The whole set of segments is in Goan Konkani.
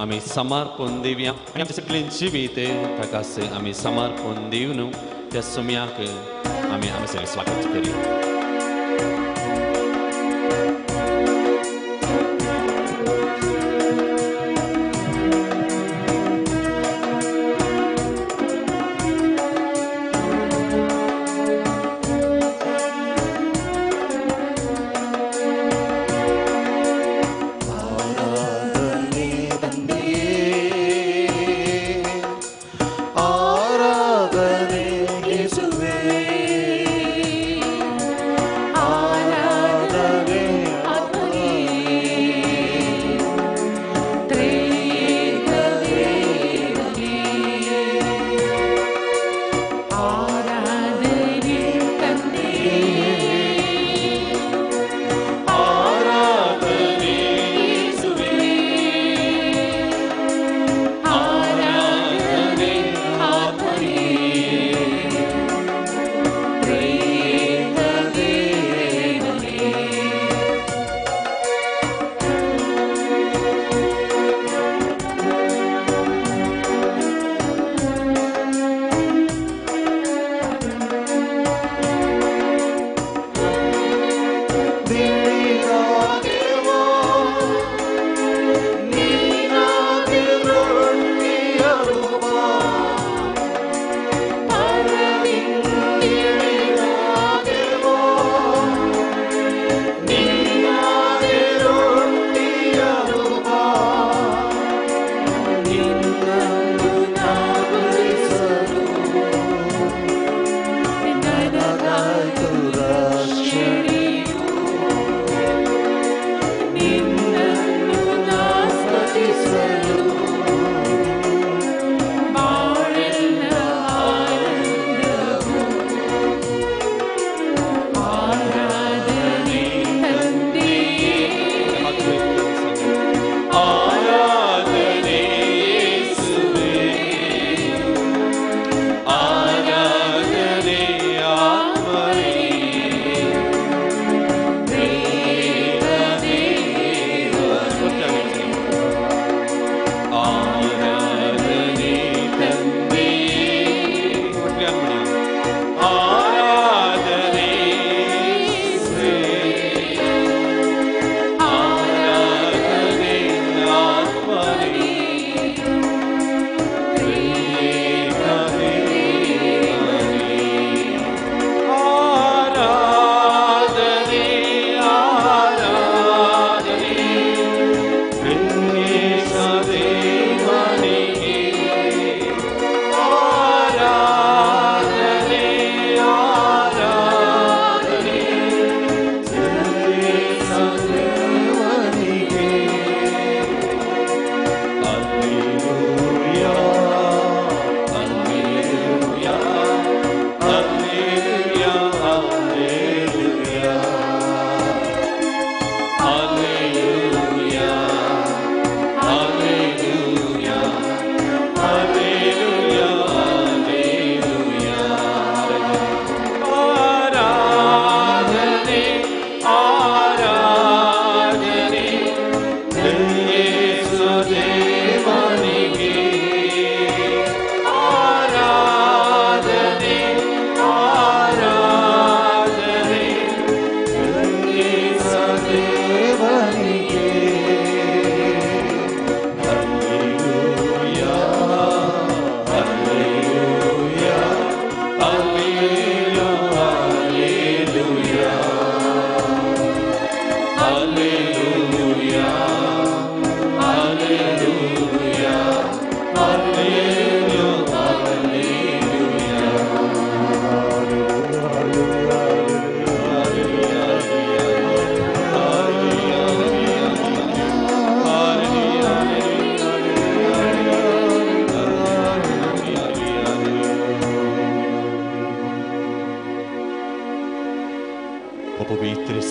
आमी समर्पण दिवया आनी आमचें सगळें जिवीत ताकाच आमी समर्पण दिवन त्या सुम्याक आमी आमचें स्वागत करूया.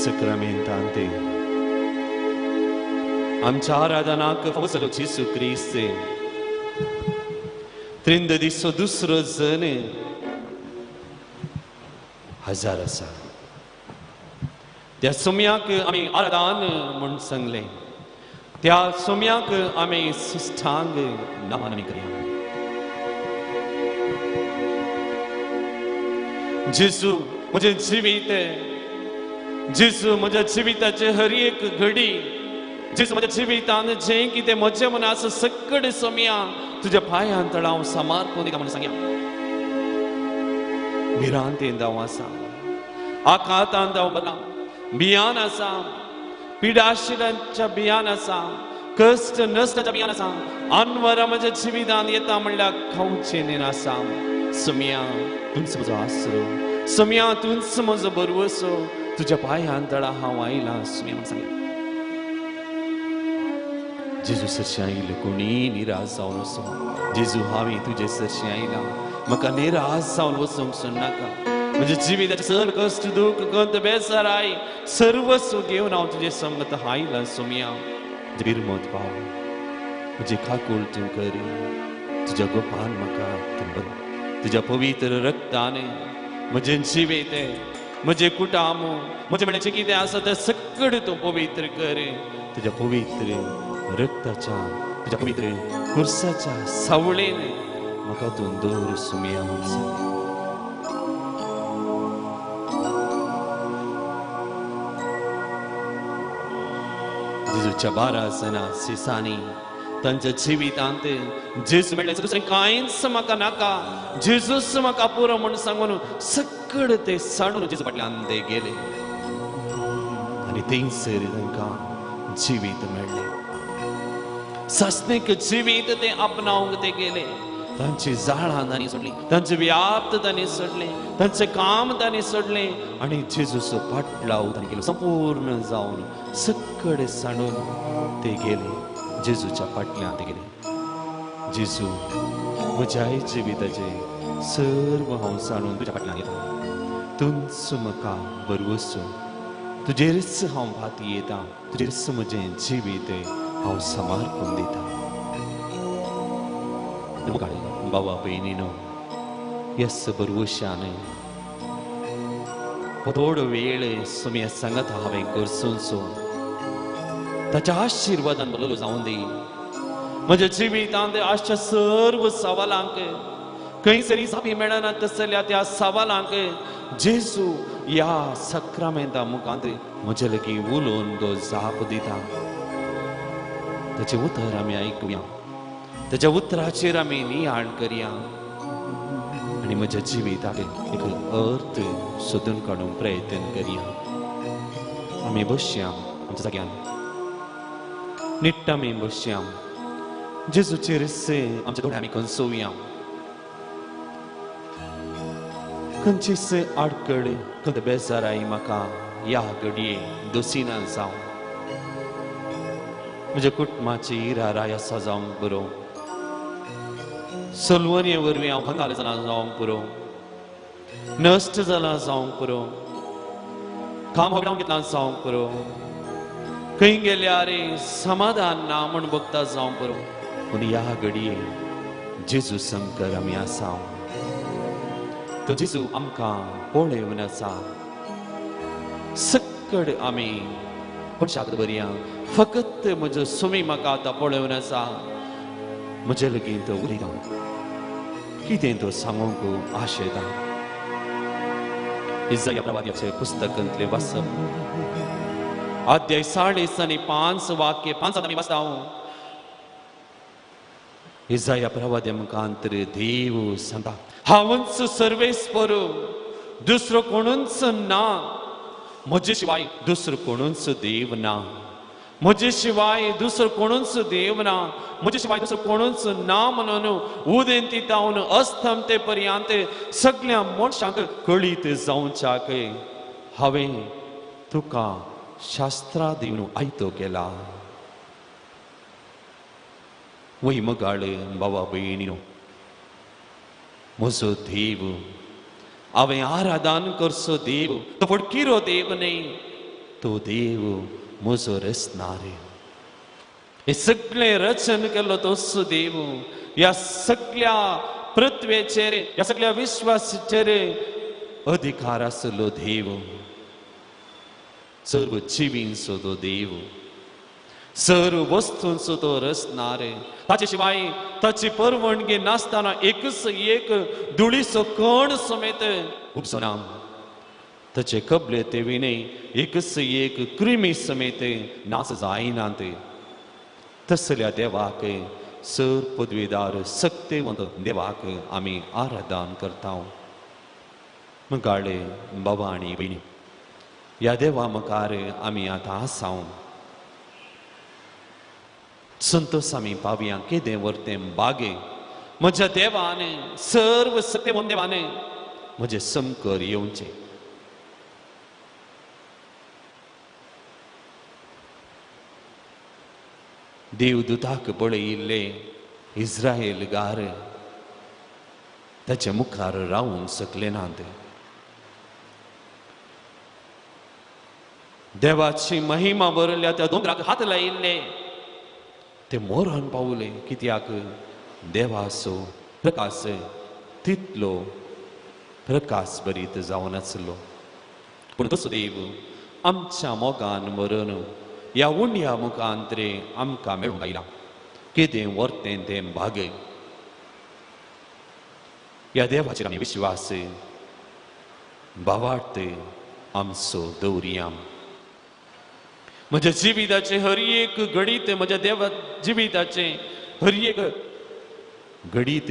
सक्रामेंतांते आमच्या आराधनाक फावसलो जेजू क्रिस्त त्रिंद दिसो दुसरो जन हजार आसा. त्या सुम्याक आमी आराधन म्हूण सांगलें. त्या सोम्याक आमी सिश्टांग नमन आमी करया. जेजू म्हजें जिवीत, जेजू म्हज्या जिविताचे हर एक घडी, जेजू म्हज्या जिवितान जें कितें म्हजें मन आसा सगळें सोम्या तुज्या पांयां तळा हांव समर्पण दिता म्हणून सांगया. भिरांतेन हांव आसा, आकांतान हांव बला, भियान आसा, पिडाशिलांच्या भियान आसा, कश्ट नश्टाच्या भियान आसा, अनवरा म्हज्या जिवितान येता म्हणल्यार खावचें आसा. सोम्या तूंच म्हजो आसरो, सोम्या तूंच म्हजो भरवसो, तुज्या पांयां तळा हांव आयलां सोम्या म्हणून सांगया. जेजू सरशीं आयिल्लो कोणी निराश जावन वचूं. जेजू हांवें तुजे सरशीं आयलां, म्हाका निराश जावन वचूंक सोडनाका. म्हज्या जिविताचे सर्व कश्ट दुख गंत बेजाराय सर्वस्व घेवन हांव तुजे संगत आयलां सोम्या. बिरमत पाव म्हजी काकूळ तूं कर, तुज्या गोपान म्हाका तूं तुज्या पवित्र रक्तान म्हजें जिवीत, म्हजें कुटाम, म्हजें म्हणल्यार कितें आसा तें सगळें तूं पवित्र कर. तुज्या पवित्र रक्ताच्या, तुज्या पवित्र कुर्साच्या सावळेन म्हाका तूं दवर सोम्या म्हणून सांग. जेजूच्या 12 जाणां सिसांनी तांच्या जिवितांत जेजू म्हणल्यार दुसरें कांयच म्हाका नाका, जेजूच म्हाका पुरो म्हूण सांगून सगळे ते सांडून जेजू फाटल्यान ते गेले आनी थंयसर तांकां जिवीत मेळ्ळें. सासणीक जिवीत ते आपणावंक ते गेले. तांची जाळां तांणी सोडली, तांचे व्याप्त तांणी सोडलें, तांचें काम तांणी सोडलें आनी जेजूचो पाटलाव तांणी केलो. संपूर्ण जावन सगळे सांडून ते गेले, जेजूच्या फाटल्यान ते गेले. जेजू म्हज्याय जिविताचें सर्व हांव सांडून तुज्या फाटल्यान येता, तूंच म्हाका भरवसो, तुजेरच हांव भाती येता, तुजेरच म्हजें जिवीत हांव समर्पण दिता. बाबा भयणीनो, येस भरवशान थोडो वेळ सोम्या सांगत हांवें करसो, ताच्या आशिर्वादान बदल जावन दी. म्हज्या जिवितांत आसच्या सर्व सवालांक खंयसरी जापी मेळना तसल्या त्या सवालांक जेजू ह्या सक्रामेंता मुखांत म्हजे लागीं उलोवन तो जाप दिता. ताचें उतर आमी आयकुया, ताच्या उतराचेर आमी नियाळ करया आनी म्हज्या जिविताक एक अर्थ सोदून काडूंक प्रयत्न करया. आमी बसया आमच्या जाग्यान, निट्ट आमी बसया, जेजूचेर आमच्या दोळे आमी कंसोवया. खंयचीच आडकळ खंय बेजाराय म्हाका ह्या घडये दोसिना जावं, म्हज्या कुटुंबाची इराराय आसा जावंक पुरो, सलवणे वरवीं हांव कंगाल जाला जावंक पुरो, नश्ट जाला जावंक पुरो, काम होगडावन घेतला जावंक पुरो, खंय गेल्यार समाधान ना म्हूण भोगता जावंक पुरो. पूण ह्या घडये जेजू संकर आमी आसा, तो जेजू आमकां पळोवन आसा. सगळे आमी मनशाक बरया, फकत म्हजो सुमी म्हाका आतां पळोवन आसा, म्हजे लागीं तो उलयता, कितें तो सांगूंक आशेता. इजाया प्रवाद्याचें पुस्तकांतलें वाचप, अध्याय 40 आनी 5 वाक्य 5 आमी वाचता. इजाया प्रवाद्या मुखांतर देव सांगता, हांवच सर्वेस्पर, दुसरो कोणूच ना, म्हजे शिवाय दुसरो कोणूच देव ना, म्हजे शिवाय दुसरो कोणूच देव ना, म्हजे शिवाय दुसरो कोणूच ना म्हणून उदेंती तावन अस्तमते पर्यंत सगळ्या मनशांक कळीत जावच्याक हांवें तुका शास्त्रां दिवन आयतो केला. वय मगाळ बाबा भयणीनो, म्हजो देव हांवें आराधन करचो देव तो फटकिरो देव न्हय, तो देव म्हजो रचणार. हे सगळें रचन केल्लो तोच देव, ह्या सगळ्या पृथ्वेचेर ह्या सगळ्या विश्वासाचेर अधिकार आसलो देव, सर्व जिवींचो तो देव. सर्व वस्तूंचो तो रचणार, ताचे शिवाय ताची परवानगी नासतना एकच एक धुळीचो कण समेत उपसना। ताचे कबले ते विणे एकच एक क्रिमी समेत नाच जायना। तसल्या देवाक सर पदवीदार सक्तेवंत देवाक आमी आराधन करता। मुखाळे बाबा आनी भयणी, ह्या देवा मुखार आमी आतां आसा। संतोष आमी पावया केदें वर्तें बागे म्हज्या देवाने सर्व सत्यवंत देवाने म्हजें समकर येवचें। देवदूताक पळयिल्ले इस्रायल गार ताच्या मुखार रावूंक शकले नात। देवाची महिमा भरल्या त्या दोंगराक हात लायिल्ले ते मोरान पावले, कित्याक देवाचो प्रकाश तितलो प्रकाश भरीत जावन आसलो। पूण तसो देव आमच्या मोगान मरून ह्या उंड्या मुखांतरे आमकां मेळूंक आयला। कितें वर्तें तें भागय, ह्या देवाचेर आमी विश्वास भावार्थ आमचो दवरिया। म्हज्या जिविताचें हर एक घडीत, म्हज्या देवा जिविताचें हर एक घडीत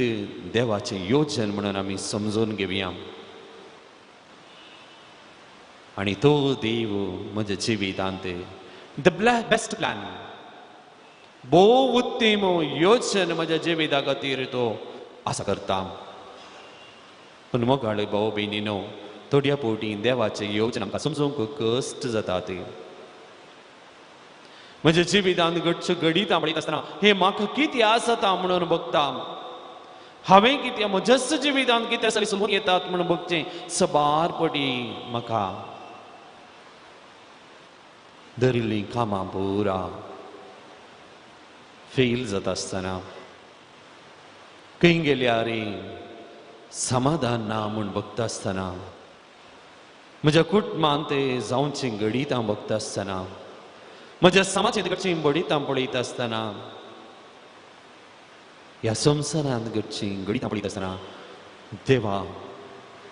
देवाचें योजन म्हणून आमी समजून घेवया आनी तो देव म्हज्या जिवितांत the best plan, भोव उत्तम योजन म्हज्या जिविता खातीर तो आसा करता। पूण मोगाळे भाव भयणीनो, थोड्या फावटी देवाचें योजन आमकां समजूंक कश्ट जाता। ते म्हज्या जिवितांत घडच्यो घडीत पळयता आसतना हें म्हाका कितें आसता म्हणून बघता, हांवें कितें म्हज्याच जिवितांत कितें आसा समजून येतात म्हणून बघचें। सबार पटी म्हाका धरिल्लीं कामां पुरा फेल जाता आसतना खंय गेल्यार समाधान ना म्हूण बघता आसतना, म्हज्या कुटुंबांत जावचीं घडितां बघता आसतना, म्हज्या समाजांत घडचीं घडितां पळयता आसतना, ह्या संवसारांत घडचीं घडितां पळयता आसतना देवा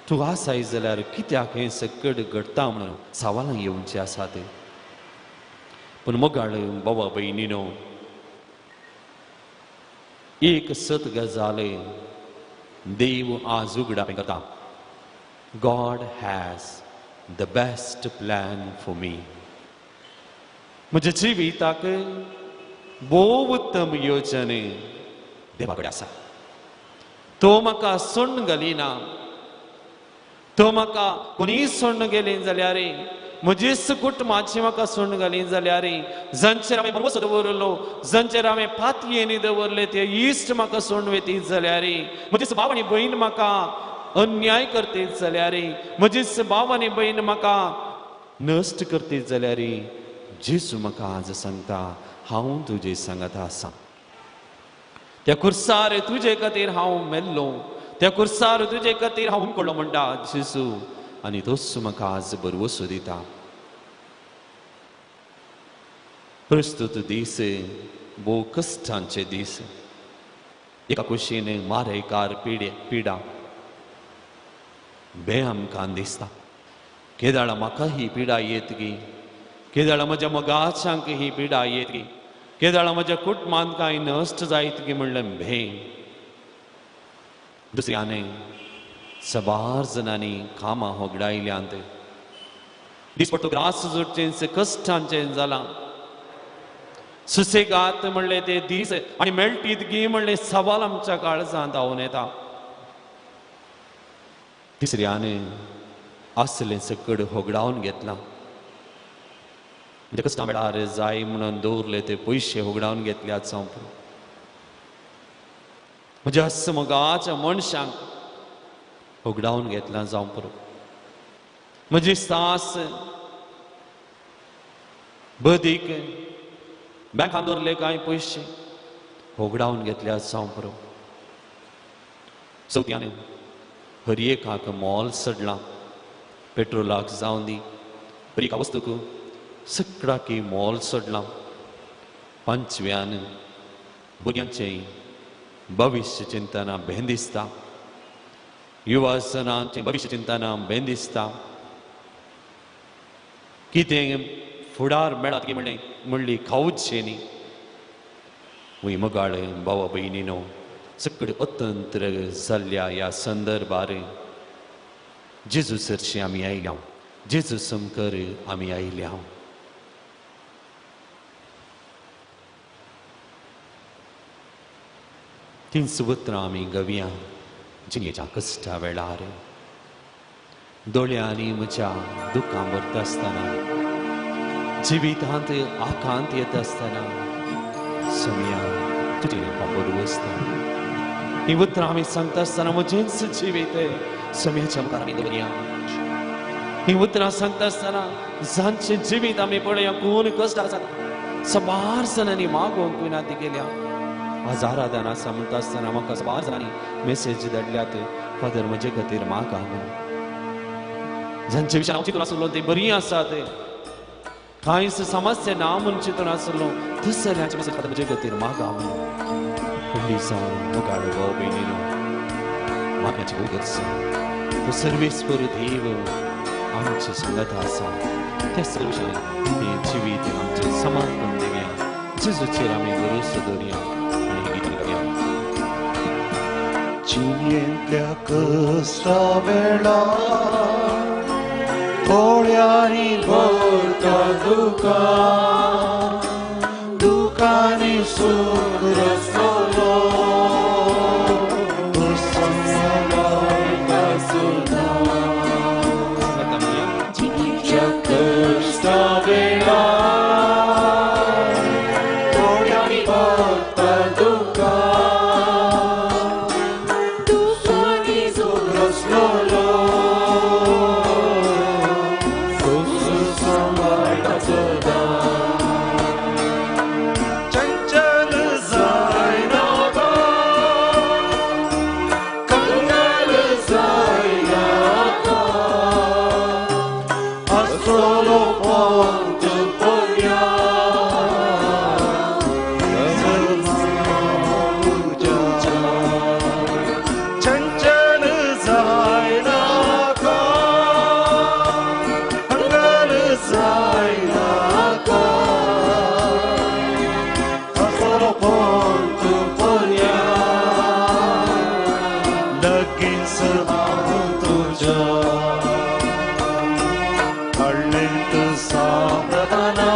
तूं आसाय जाल्यार कित्याक हें सकट घडटा म्हणून सवालां येवचीं आसात। पूण मोगाळ बाबा भयणीनो, एक सत गजाल देव आज उगडापें करता, God has the best plan for me. म्हज्या जिविताक भोव उत्तम योजन देवा कडेन आसा। तो म्हाका सोडून घालिना, तो म्हाका कोणीय सोडून गेली जाल्यार, म्हजीच कुटुंबाची म्हाका सोडून घाली जाल्यार, जांचेर हांवें भरवसो दवरलो, जांचेर हांवें पातयेनी दवरले ते इश्ट म्हाका सोडून वयतीत जाल्यार, म्हजीच भाव आनी भयण म्हाका अन्याय करतीत जाल्यार, म्हजीच भाव आनी भयण म्हाका नश्ट करतीत जाल्यार, जेजू म्हाका आज सांगता हांव तुजे सांगता आसा। त्या खुर्सार तुजे खातीर हांव मेल्लो, त्या खुर्सार तुजे खातीर हांव हुमकडलो म्हणटा जेजू, आनी तोच म्हाका आज भरवसो दिता। प्रस्तुत दीस भोव कश्टांचे दीस, एका कुशीन मारेकार पिडा बे आमकां दिसता। केदाळा म्हाका ही पिडा येत गी, केदाळा म्हज्या मोगाच्यांक ही पिडा येत गी, केदाळा म्हज्या कुटुंबांत कांय नश्ट जायत गी म्हणलें भे। दुसऱ्याने सबार जणांनी कामां होगडायल्यांत, दिसपट्टो ग्रास जोडचें कश्टांचें जालां, सुसेगात म्हणलें ते दीस आनी मेळटीत गी म्हणलें सवाल आमच्या काळजांत धांवून येता। तिसऱ्याने आसलें सकड होगडावन घेतलां, म्हणजे कश्टां वेळार जाय म्हणून दवरले ते पयशे होगडावन घेतल्यात जावं पुरो। म्हज्या मोगाच्या मनशांक होगडावन घेतला जावं पुरो। म्हजी सास बदीक बँकान दवरले कांय पयशे होगडावन घेतल्या जावं पुरो। चवथ्यान हर एकाक मोल चडलां, पेट्रोलाक जावं दी, हर एका वस्तूक सगळ्याक मोल चडलां। पंचव्यान भुरग्यांचें भविश्य चिंतना भें दिसता, युवासनांचें भविश्य चिंतना भें दिसता, कितें फुडार मेळत की म्हणलें म्हणली खावचें न्ही. वय मोगाळ भावा भयणीनो, सगळे अतंत्र जाल्ल्या ह्या संदर्भार जेजू सरशी आमी आयल्या, जेजू समकर आमी आयल्या. तींच उतरां आमी गवया जिणेच्या कश्टा वेळार, दोळ्यांनी म्हज्या दुखां भरता आसतना, जिवितांत आकांत येता आसतना सोमया तुजें हांव बसता. ही उतरां आमी सांगता आसतना म्हजेंच जिवीत सोमयाच्या मुखार आमी दवरया. ही उतरां सांगता आसतना जांचें जिवीत आमी पळया कोण कश्ट आसा, साबार जाणांनी मागोवंक विनंती केल्या. आज आराधन आसा म्हणटा आसतना म्हाका साबार जाणांनी मेसेज धाडल्यात, फादर म्हजे खातीर मागा म्हणून. जांचे विशयान हांव चिंतून आसलो ते बरीं आसात, कांयच समस्या ना म्हूण चिंतून आसलो, दुसऱ्यांचे मेसेज फादर म्हजे खातीर मागा म्हणून. व्हडली जावन मोगाळ भाव भयणीनो, मागण्याची खूब गरज. तो सर्वेस्पर देव आमचे सांगत आसा, त्या सर्व हें जिवीत आमचें समर्पण दिवया, जेजूचेर आमी भरोसो दवरया आनी हें गीत गावया. जिणेंतल्या कश्टा वेळार दोळ्यांनी भरता दुकां, दुकांनी सूख रसलो, तूं सांबाळटा सदां. जिणेच्या कश्टा वेळार दोळ्यांनी भरता दुकां, दुकांनी सूख रसलो, तूं सांबाळटा सदां. चंचल जायनाका, कंगाल जायनाका, आसलो पंथ पर्या चंचल जायनाका, कंगाल जायनाका, आसलो पंथ पर्या लगीच हांव तुज्या. हळ्ळेंत सांपडना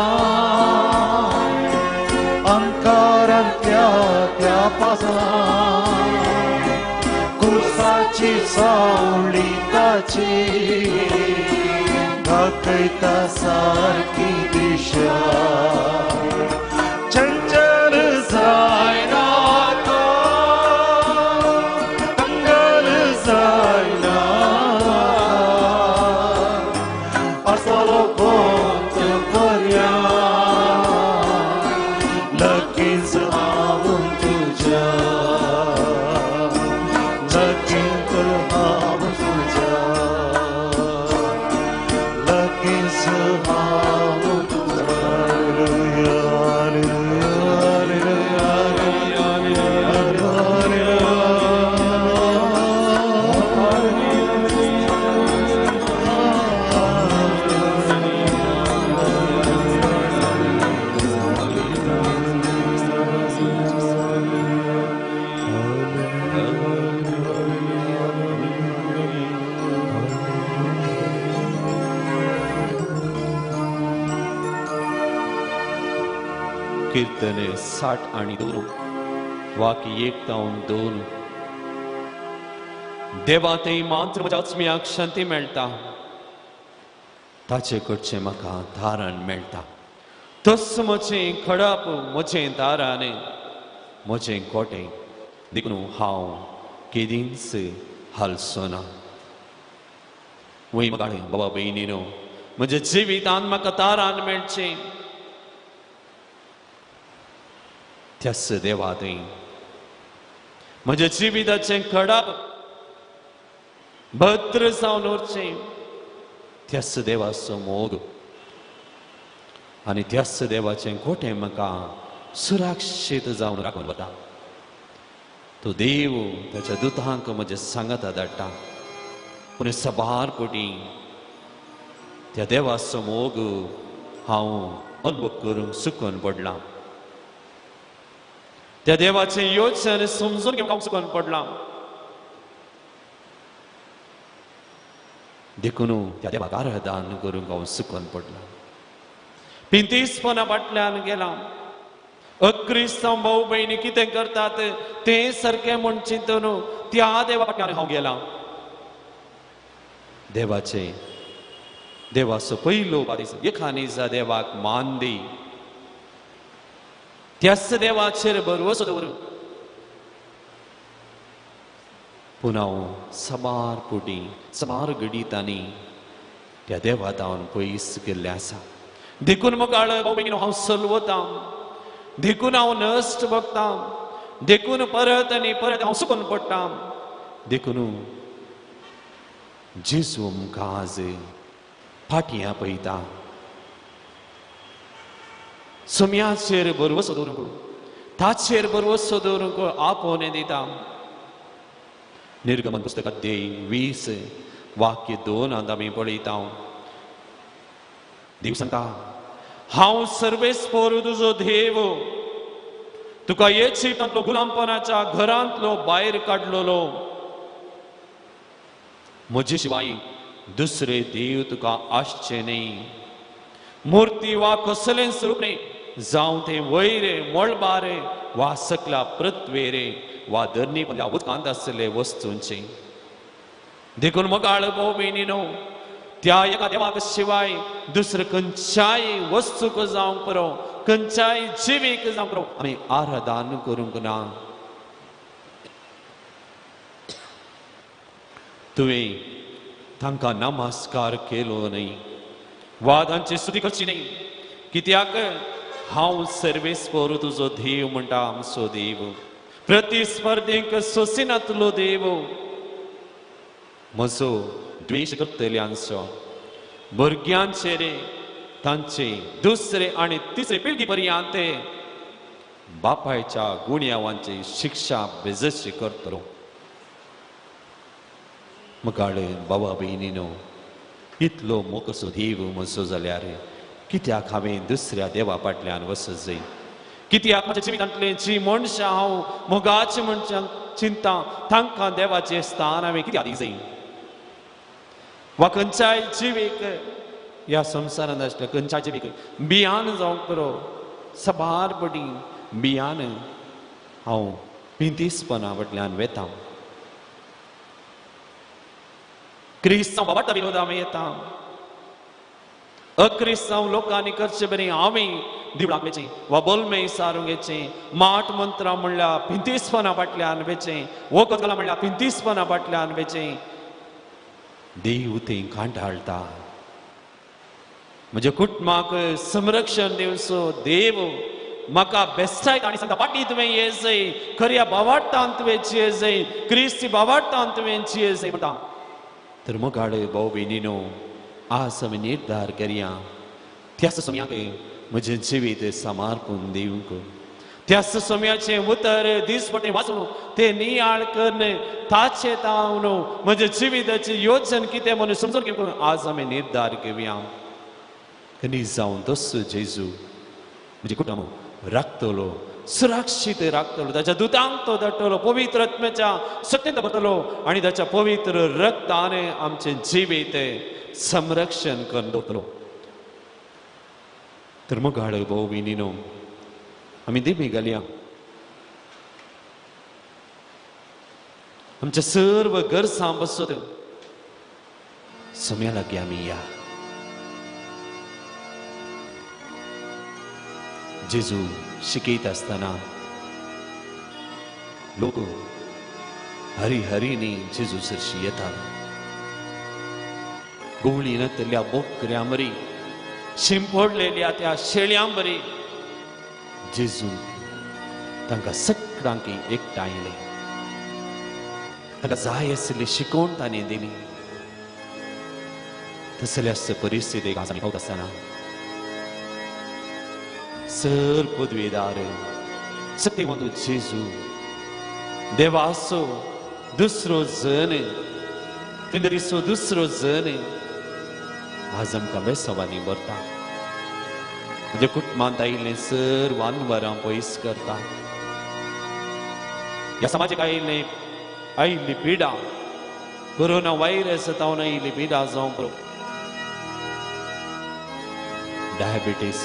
अंकारांतल्या त्या पासां, कुसाची सावळी ताची दाखयता सारकी दिशा. चंचल जायनाका, कंगाल जायनाका, आसलो पंथ पर्या लगीच हांव तुज्या, लगीच हांव तुज्या, लगीच हांव तुज्या. कीर्तने 60 आणि 2 वाक्य 1 तावन 2. देवा ते मात्र म्हज्या आत्म्याक शांती मेळटा, ताचे कडचें म्हाका धारण मेळटा. तस म्हजें खडप म्हजें दारान म्हजें कोटें, देखून हांव केदींच हालचो ना. वय मोगाळे बाबा भयणीनो, म्हज्या जिवितांत म्हाका दारान मेळचें त्याच देवा थंय म्हज्या जिविताचें खडप भद्र जावन उरचें त्याच देवाचो मोग आनी त्याच देवाचें कोटें म्हाका सुरक्षीत जावन राखून वता. तो देव ताच्या दुतांक म्हज्या सांगाता धाडटा. पूण सबार पटी त्या देवाचो मोग हांव अनुभव करूंक चुकून पडलां. त्या देवाचें योजन समजून घेवंक हांव चुकून पडलां. देखून त्या देवाक आराधन करूंक हांव चुकून पडलां. पिंतीसपणा फाटल्यान गेलां. अक्रिस्तांव भाव भयणी कितें करतात तें सारकें म्हूण चिंतून त्या देवा फाटल्यान हांव गेलां. देवाचें देवाचो पयलो एखानिजा देवाक मान दी, त्याच देवाचेर भरवसो दवर. पूण हांव साबार पुटी साबार घडितांनी त्या देवा धांवन पयस गेल्लें आसा. देखून मुखाळ भाव भयणीनो हांव सलवतां, देखून हांव नश्ट बगतां, देखून परत आनी परत हांव सुकून पडटां. देखून जेजू आमकां आज फाटयां पळयता. सोम्याचेर भरवसो दवरूंक, ताचेर भरवसो दवरूंक आपोवणें दिता. निर्गमन पुस्तक अध्याय 20 वाक्य 2 आमी पळयता. देव सांगता, हांव सर्वेस्पोर तुजो देव, तुका इजिप्तांतलो गुलामपणाच्या घरांतलो भायर काडलेलो. म्हजे शिवाय दुसरे देव तुका आसचे न्ही. मुर्ती वा कसलेंच रूप न्ही, जावं तें वयरे मळबारे वा सकला पृथ्वेरे वा धरणी उदकांत आसले वस्तूंचे. देखून मगाळ भाव भयणीनो, त्या एका देवाक शिवाय दुसरे खंयच्याय वस्तूक जावंक पुरो, खंयच्याय जिवीक जावंक पुरो आमी आराधन करूंक ना. तुवें तांकां नमस्कार केलो न्हय वा तांची स्तुती करची न्हय, कित्याक हांव सर्वेस्पोर तुजो देव म्हणटा आमचो देव, प्रतिस्पर्धेंक सोसिनातलो देव, म्हजो द्वेश करतल्यांचो भुरग्यांचेर तांचे दुसरे आनी तिसरे पिळगी पर्यंत बापायच्या गुण्यावांची शिक्षा बेजशी करतलो. मुखाळ बाबा भयणीनो, इतलो मोकसो देव म्हजो जाल्यार कित्याक हांवें दुसऱ्या देवा फाटल्यान वचत जाय? कित्याक म्हज्या जिवितांतले जी मनशां हांव मोगाची मनशां चिंता तांकां देवाचें स्थान हांवें कित्याक दिवंक जाय? वा खंयच्याय जिवीक ह्या संवसारांत आसल्या खंयच्याय जिवीक बियान जावंक पुरो, साबार पटी बियान हांव पिंतीसपणा फाटल्यान वेता. क्रिस्तांव बाबाटा विरोध आमी येता. अक्रिस्तांव लोकांनी करचे बरी आमी दिवळाक वेचें वा बोलमे सारूंक येचें, माट मंत्रां म्हणल्यार पिंतीसपणा फाटल्यान वेचें, वखद घाला म्हणल्यार पिंतीसपणा फाटल्यान वेचें. देव तें कांटाळटा. म्हज्या कुटुंबाक संरक्षण दिवचो देव म्हाका बेस्टायता आनी सांगता, फाटीं तुवें ये जाय, खऱ्या बावाडटान तुवें जिये जाय, क्रिस्ती बावाडटान तुवें जिये जाय म्हणटा. तर मोगाळे भाव भयणीनो, आज आमी निर्धार करया त्याच समयाक म्हजें जिवीत समर्पण दिवंक, त्याच समयाचें उतर दीसपट्टें वाचून तें नियाळ करून ताचें तावन म्हजें जिविताचें योजन कितें म्हणून समजून घेवन आज आमी निर्धार घेवया. कनी जावन तसो जेजू म्हजें कुटुंब राखतलो, सुरक्षीत राखतलो, ताच्या दुतांक तो धाडटलो, पवित्र आत्म्याच्या शक्तीन तो भरतलो आनी ताच्या पवित्र रक्तान आमचें जिवीत संरक्षण करून दवरतलो. तर मोगाळ भाव भयणीनो, आमी देवी घालया. आमच्या सर्व गरजां बसत सम्या लागीं आमी या. जेजू शिकयत आसतना लोक हरी हरीनी जेजू सरशी येतात. गोवळी नातल्या बोकऱ्यां बरी, शिंपडलेल्या त्या शेळ्यां बरी जेजून तांकां सगळ्यांक एकठांयले. तांकां जाय आशिल्ली शिकवण ताणें दिली. तसल्याच परिस्थितीक आज आमी पावत आसतना सर पदवीदार सत्यवंत जेजू देवाचो दुसरो जन त्रिंदरीचो दुसरो जन आज आमकां बेसवांनी भरता. म्हज्या कुटुंबांत आयिल्लें सर वानवरां पयस करता. ह्या समाजाक आयिल्लें आयिल्ली पिडा कोरोना व्हायरस तावन आयिल्ली पिडा जावं पुरो डायबिटीस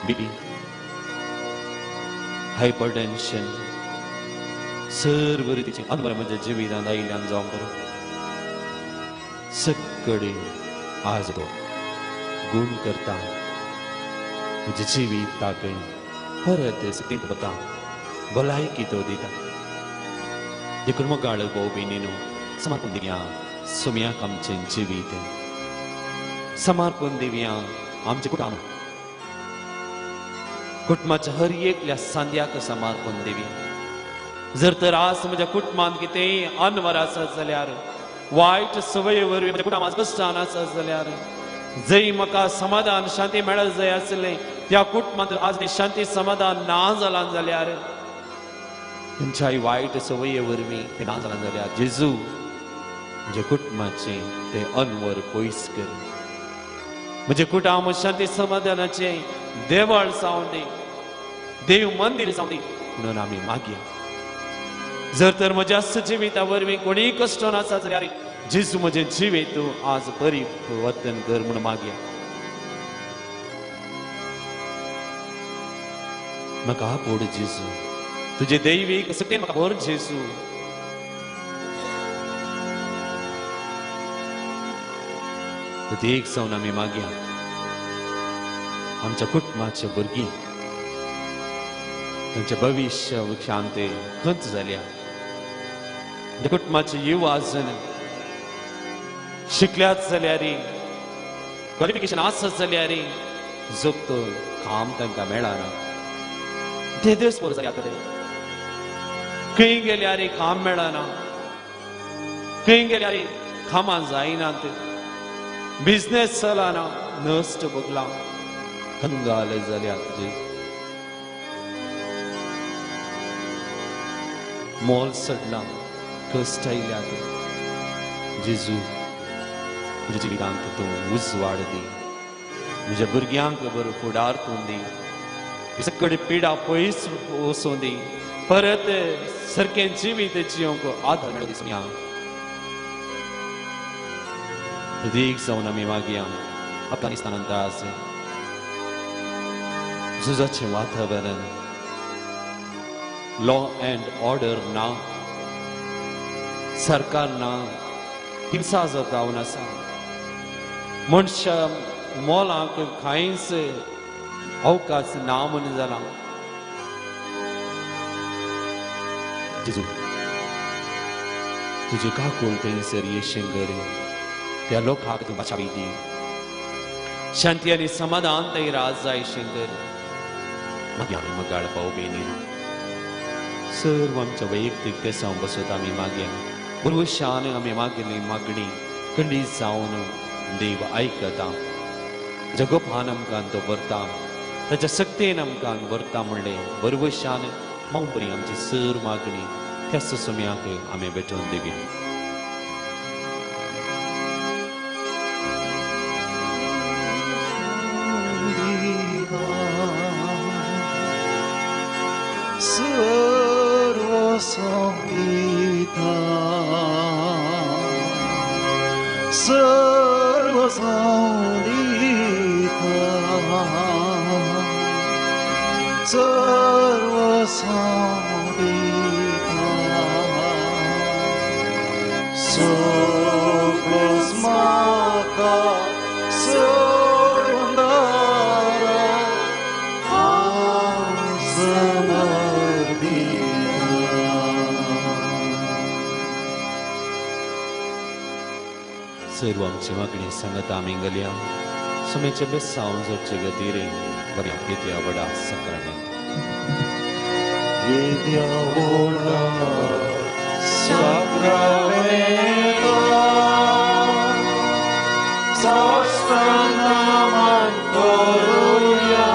बीपी हायपरटेन्शन सर्व रितीचें अनवर म्हज्या जिवितांत आयिल्ल्यान जावं पुरो सगळे आज तो गुण करता. म्हजें जिवीत ताकय परत सतींत वता भलायकी तो दिता. देखून मोगाळ भोव बेनीनो समर्पण दिवया सुम्याक आमचें जिवीत समर्पण दिवया आमचें कुटुंब कुटुंबाच्या हर एकल्या सांद्याक समर्पण दिवया. जर तर आज म्हज्या कुटुंबांत कितेंय अनवर आसत जाल्यार वायट संवये वरवीं म्हज्या कुटुंबांत कश्टान आसत जाल्यार जंय म्हाका समाधान शांती मेळत जाय आसलें त्या कुटुंबांत आज शांती समाधान ना जालां जाल्यार खंयच्याय वायट संवये वरवीं तें ना जालां जाल्यार जेजू म्हज्या कुटुंबाचें तें अनवर पयस कर. म्हजें कुटुंब शांती समाधानाचें देवळ जावं दी देव मंदीर जावं दी म्हणून आमी मागया. जर तर म्हज्या जिविता वरवीं कोणीय कश्ट नासत जाल्यार जेजू म्हजें जिवीत तूं आज परिवर्तन कर म्हूण मागया. म्हाका आपोड जेजू तुजे दैवीक सत्तेन म्हाका भर जेजू. एक जावन आमी मागया आमच्या कुटुंबाच्या भुरगीं तांचें भविश्य शांती खंत जाल्या. कुटुंबाचे युवा जन शिकल्यात जाल्यार क्वॉलिफिकेशन आसत जाल्यार जोगतो काम तांकां मेळना. ते देश पोर जाल्या खंय गेल्यार काम मेळना खंय गेल्यार कामां जायनात बिजनेस चलना नश्ट भोगला कंगाल जाल्या तुजे मोल चडला कश्ट आयल्यात. जेजू म्हज्या जिवितांत तूं उजवाड दी म्हज्या भुरग्यांक बरो फुडार तूं दी सगळे पिडा पयस वचूं दी परत सारकें जिवीत जिवंक आदार मेळो दिसया. एक जावन आमी मागया अफगाणिस्तानांत आज झुजाचें वातावरण लॉ अँड ऑर्डर ना सरकार ना हिंसा जावन आसा मनशां मोलाक कांयच अवकाश ना म्हूण जाला. जेजू तुजे काकूळ थंयसर येशें कर त्या लोकांक तूं बचावी दी शांती आनी समाधान थंय राज जाय शें कर. मागीर आमी मगाळ भाव भयणी सर्व आमच्या वैयक्तीक देसांव बसत आमी मागया पुर्वशान आमी मागिल्ली मागणी खंडीत जावन देव आयकता. जगोपान आमकां तो भरता ताच्या सक्तेन आमकां भरता म्हणलें बरवशान मावपरी आमची सर मागणी त्या सुसम्याक आमी भेटोवन दिवया. सर्व आमची मागणी सांगता आमी गलया सुमेचे बेसांव जोडचे गतीरे गव्या येत्या व्हडा साक्रामेंत. येद्या व्हडा साक्रामेंता साष्टांग नमन करुया.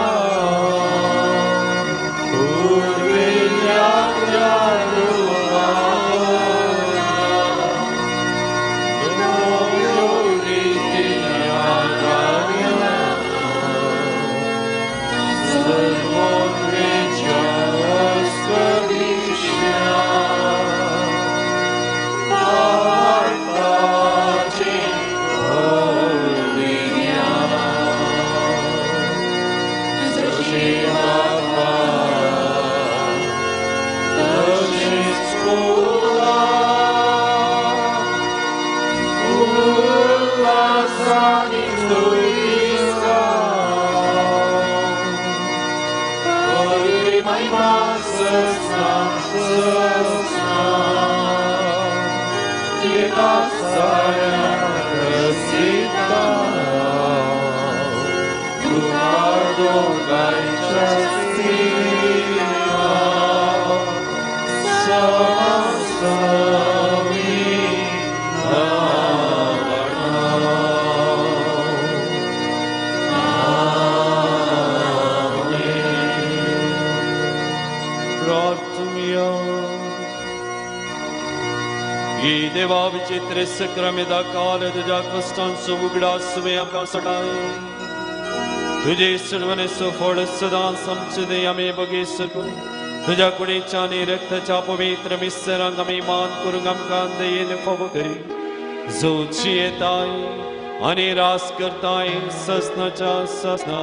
देवा विचित्र सक्रमेदा काल तुझ्या कष्टांचो उगडास आमकां सटाय तुझे सर्वनेचो फळ सदां आमचे दे आमी बगेस तुझ्या कुडीच्या आनी रक्ताच्या पवित्र मिसरांक आमी मान करूंक आमकां दयेन फावो करी जो जियेताय आनी रास करताय ससनाच्या ससना.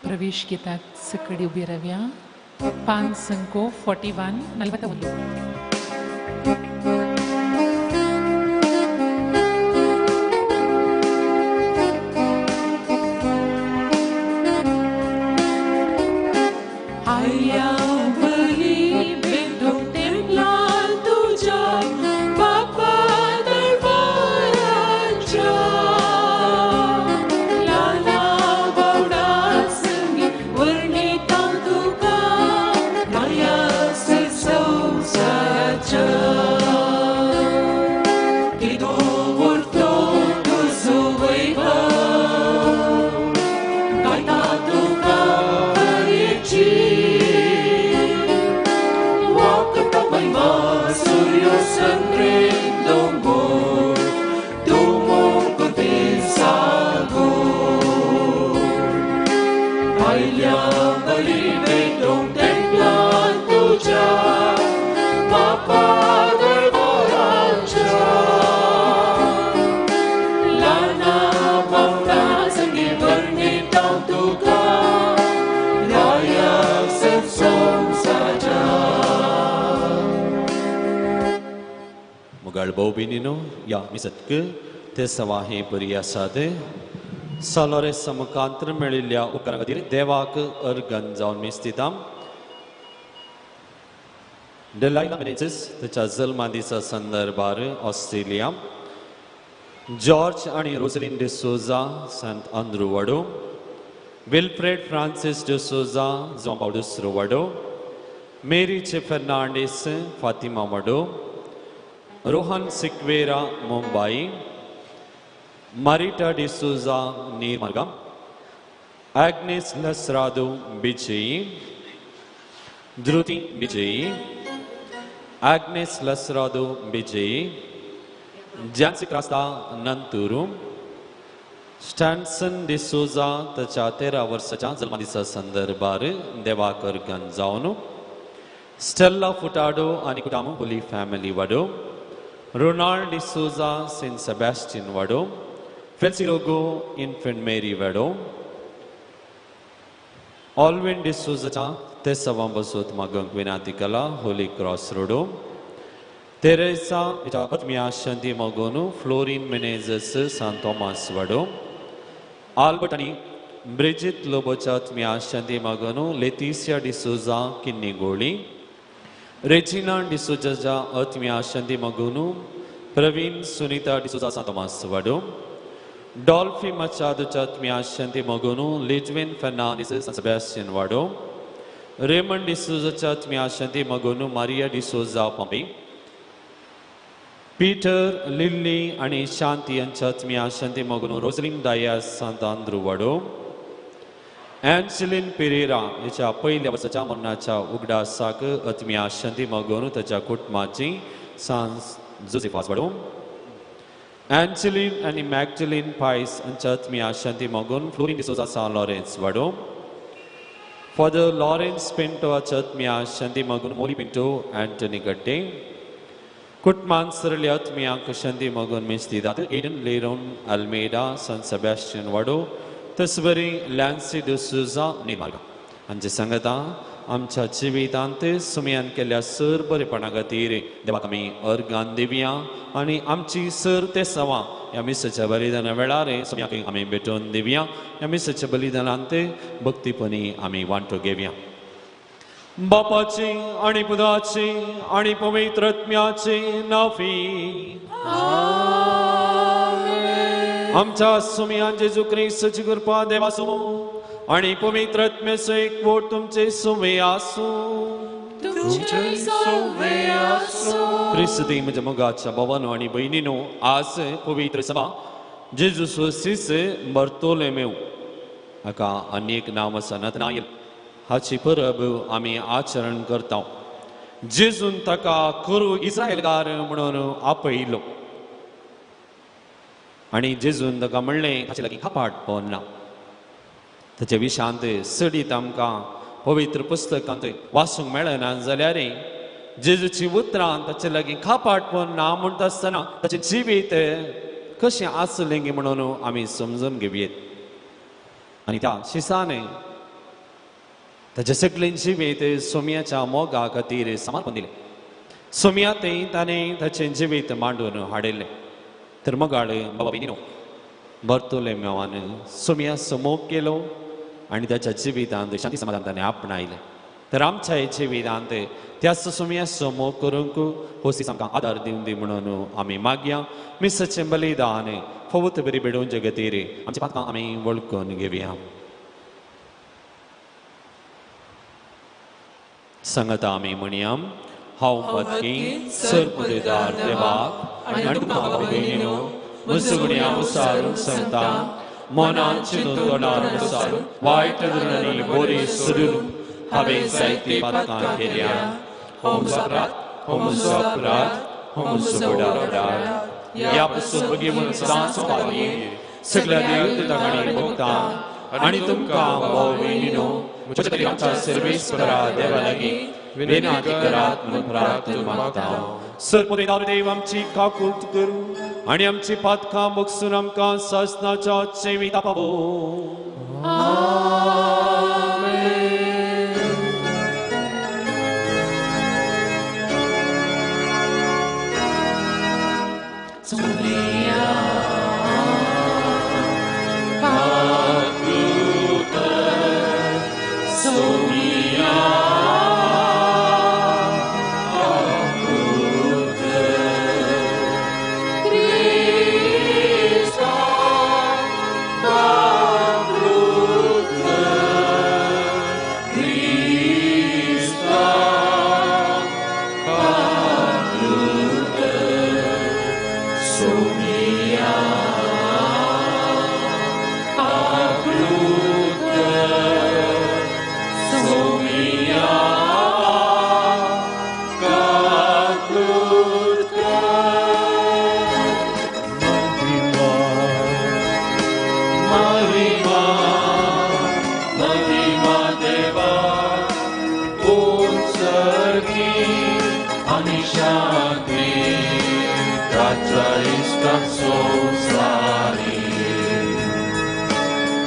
प्रवेश गीतात सकडी उभी राव्या. 5 संको 41 41. भाऊ या मिसतक ते सवाहे बरी आसात सालोरे समकांत्र मेळिल्ल्या उपकारा खातीर देवाक अर्गन जावन मिस्तिता. डेलायला मेनेझीस ताच्या जल्मा दिसा संदर्भार ऑस्ट्रेलिया. जॉर्ज आनी रोजलीन डिसोजा सांत आंद्रू वाडो. विल्फ्रेड फ्रांसीस डिसोजा जोंपाव दुसरो वाडो. मेरीचे Fernandes Fatima Vaddo. Rohan Sequeira Mumbai, Marita D'Souza Nirmarga, Agnes Lasrado Vijay, Dhruti Vijay, Agnes Lasrado Vijay, Jancy Crasta Nanturu, Stanson D'Souza ताच्या 13 वर्साच्या जल्मदिसा संदर्भार देवाकर गंजावन, स्टेल्ला फुटाडो आनी कुटामो होली फॅमिली वाडो, रोनाल्ड डिसोजा सेंट सेबॅस्टियन वाडो, फेल्सिरोगो इन्फंट मेरी वाडो, ऑलविन डिसोजाच्या तेसावां बसोत मागंक विनाती कला होली क्रॉस रोडो, तेरेसा आत्मिया शांती मगोनू फ्लोरीन मेनेजस सांत थॉमस वाडो, आल्बर्ट आनी ब्रिजित लोबोच्या आत्मिया शांती मगोनू लेतिसिया डिसोजा किन्नीगोळी, रेजिना डिसोजाच्या आत्मिया शांती मगोनू प्रवीण सुनीता डिसोजा सांत थॉमस वाडो, डॉल्फी मचादोच्या आत्मिया शांती मगोनू लिजविन फर्नांडीस सांत सेबॅस्टियन वाडो, रेमंड डिसोजाच्या आत्मिया शांती मगोनू मारिया डिसोजा पंपी, पीटर लिल्ली आनी शांती यांच्या आत्मिया शांती मगोनू रोजलिन डायस सांत आंद्रू वाडो, एन्जेलिन पेरेरा हिच्या पयल्या वर्साच्या मरणाच्या उगडासाक आत्मिया शांती मगोनू ताच्या कुटुंबाची सांत जोसेफास वाडो, एन्जेलिन आनी मॅगडलिन पायस हांच्या आत्मिया शांती मगोन फ्लोरीन डिसोजा सांत लॉरेन्स वाडो, फादर लॉरेन्स पिंटो हाच्या आत्मिया शांती मगोन मोली पिंटो अँटनी गड्डे, कुटमान सरली आत्मियांक शांती मगोन मिस्तिदात एडन लेरोन अल्मेडा सांत सेबॅस्टियन वाडो, तसबरी लॅन्सी डिसोजा निर्मार्गा. आमचे सांगता आमच्या जिवितांत सुमयान केल्ल्या सर बरेपणा खातीर देवाक आमी अर्गान दिवया आनी आमची सर ते सवा ह्या मिसाच्या बलिदाना वेळार सुमयाक आमी भेटोवन दिवया. ह्या मिसाच्या बलिदानांत भक्तीपणी आमी वांटो घेवया. बापाची आनी पुताची आनी पवित्र आत्म्याची नाफी आमच्या सुमयान जेजू क्रिस्ताची कृपा देवासो आनी पवित्र आत्म्याचो एकवट तुमचे सुमे आसूं. क्रिस्ती म्हज्या मोगाच्या भावानो आनी भयणीनो, आज पवित्र सभा जेजू सोसीस बर्तोलोमेव हाका आनी एक नांव आसा नतनायल हाची परब आमी आचरण करता. जेजून ताका करू इस्रायलकार म्हणून आपयलो आनी जेजून ताका म्हणलें ताचे लागीं कपाट ना. ताच्या विशांत सडीत आमकां पवित्र पुस्तकांत वाचूंक मेळना जाल्यार जेजूची उतरां ताचे लागीं कपाट ना म्हणटा आसतना ताचें जिवीत कशें आसलें गी म्हणून आमी समजून घेवयेत. आनी त्या शिसाने ताचे सगळें जिवीत सोम्याच्या मोगा खातीर समर्पण दिलें. सोम्या तें ताणें ताचें जिवीत मांडून हाडिल्लें. तर मोगाळ बाबा भयणीनो, बर्तोलोमेवान सोम्याचो मोग केलो आनी ताच्या जिवितांत शांती समाधान ताणें आपणायलें. तर आमच्या जिवितांत त्याच सोम्याचो मोग करूंक होसीस आमकां आदार दिवन दी म्हणून आमी मागया. मिसाचें बलिदान फवत बरी बेडोवचे खातीर आमच्या पातकां आमी वळखून घेवया. सांगता आमी म्हणया, हांव पदकी सर पुदेदार देवाक आनी तुमकां भयणीनो मुसगुण्या मुसारून सांगता, मनान चिंतून तोंडार मुसारून वायट धरून बोरी सोडून हांवें जायती पातकां केल्या. हो म्हजो अपराध, हो म्हजो अपराध, हो म्हजो व्हड अपराध. ह्या पसून भगीवन सदांच पावली सगळ्या देवदूतांक आनी भक्तांक आनी तुमकां भाव भयणीनो म्हज्या खातीर आमच्या सर्वेस्परा देवा लागीं विनंती करात म्हणून प्रार्थना मागता. सरपुदेदार देव आमची काकूट करूं आनी आमची पातकां बगसून आमकां सासणाच्या जिविता पावो. Cristo, भलायकी आनी शांती ताच्या इश्टांक संवसारी.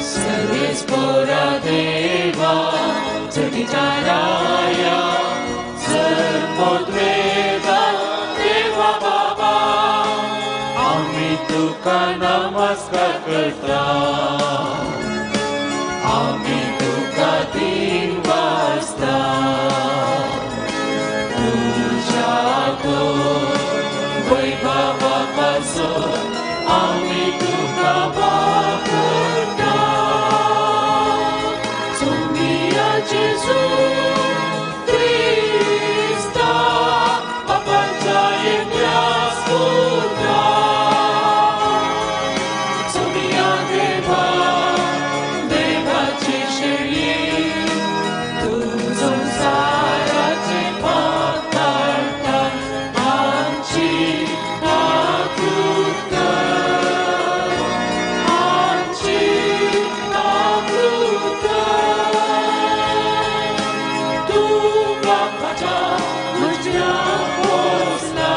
सर्वेस्परा देवा जगीच्या राया सर्वोद्वेगा देवा बाबा आमी तुका नमस्कार करता, आमी तुका दिन वाजता. तुज्या वैभवा पासून आमी तुका वापरता. सोमिया जेजू क्रिस्ता बापाच्या एकल्या पुत्रा, सोमिया देवा देवाची शेळी तूं संवसाराचे पाप काडटा आमची काकूत कर, आमची काकूत कर. तूं बापाच्या उजव्या बसला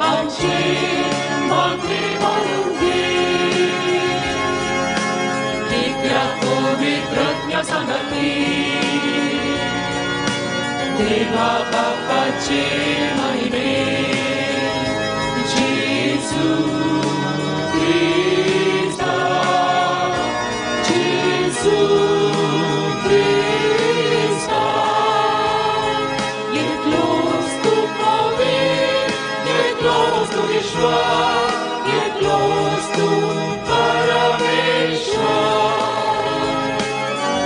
आमची मागणी मानून घे. कित्याक पवित्र आत्म्या सांगाती देवा बापाचे महिमे जेजू क्रिस्ता, जेजू क्रिस्ता. एकलोच तूं पवित्र, एकलोच तूं ईश्वर, एकलोच तूं परमेश्वर.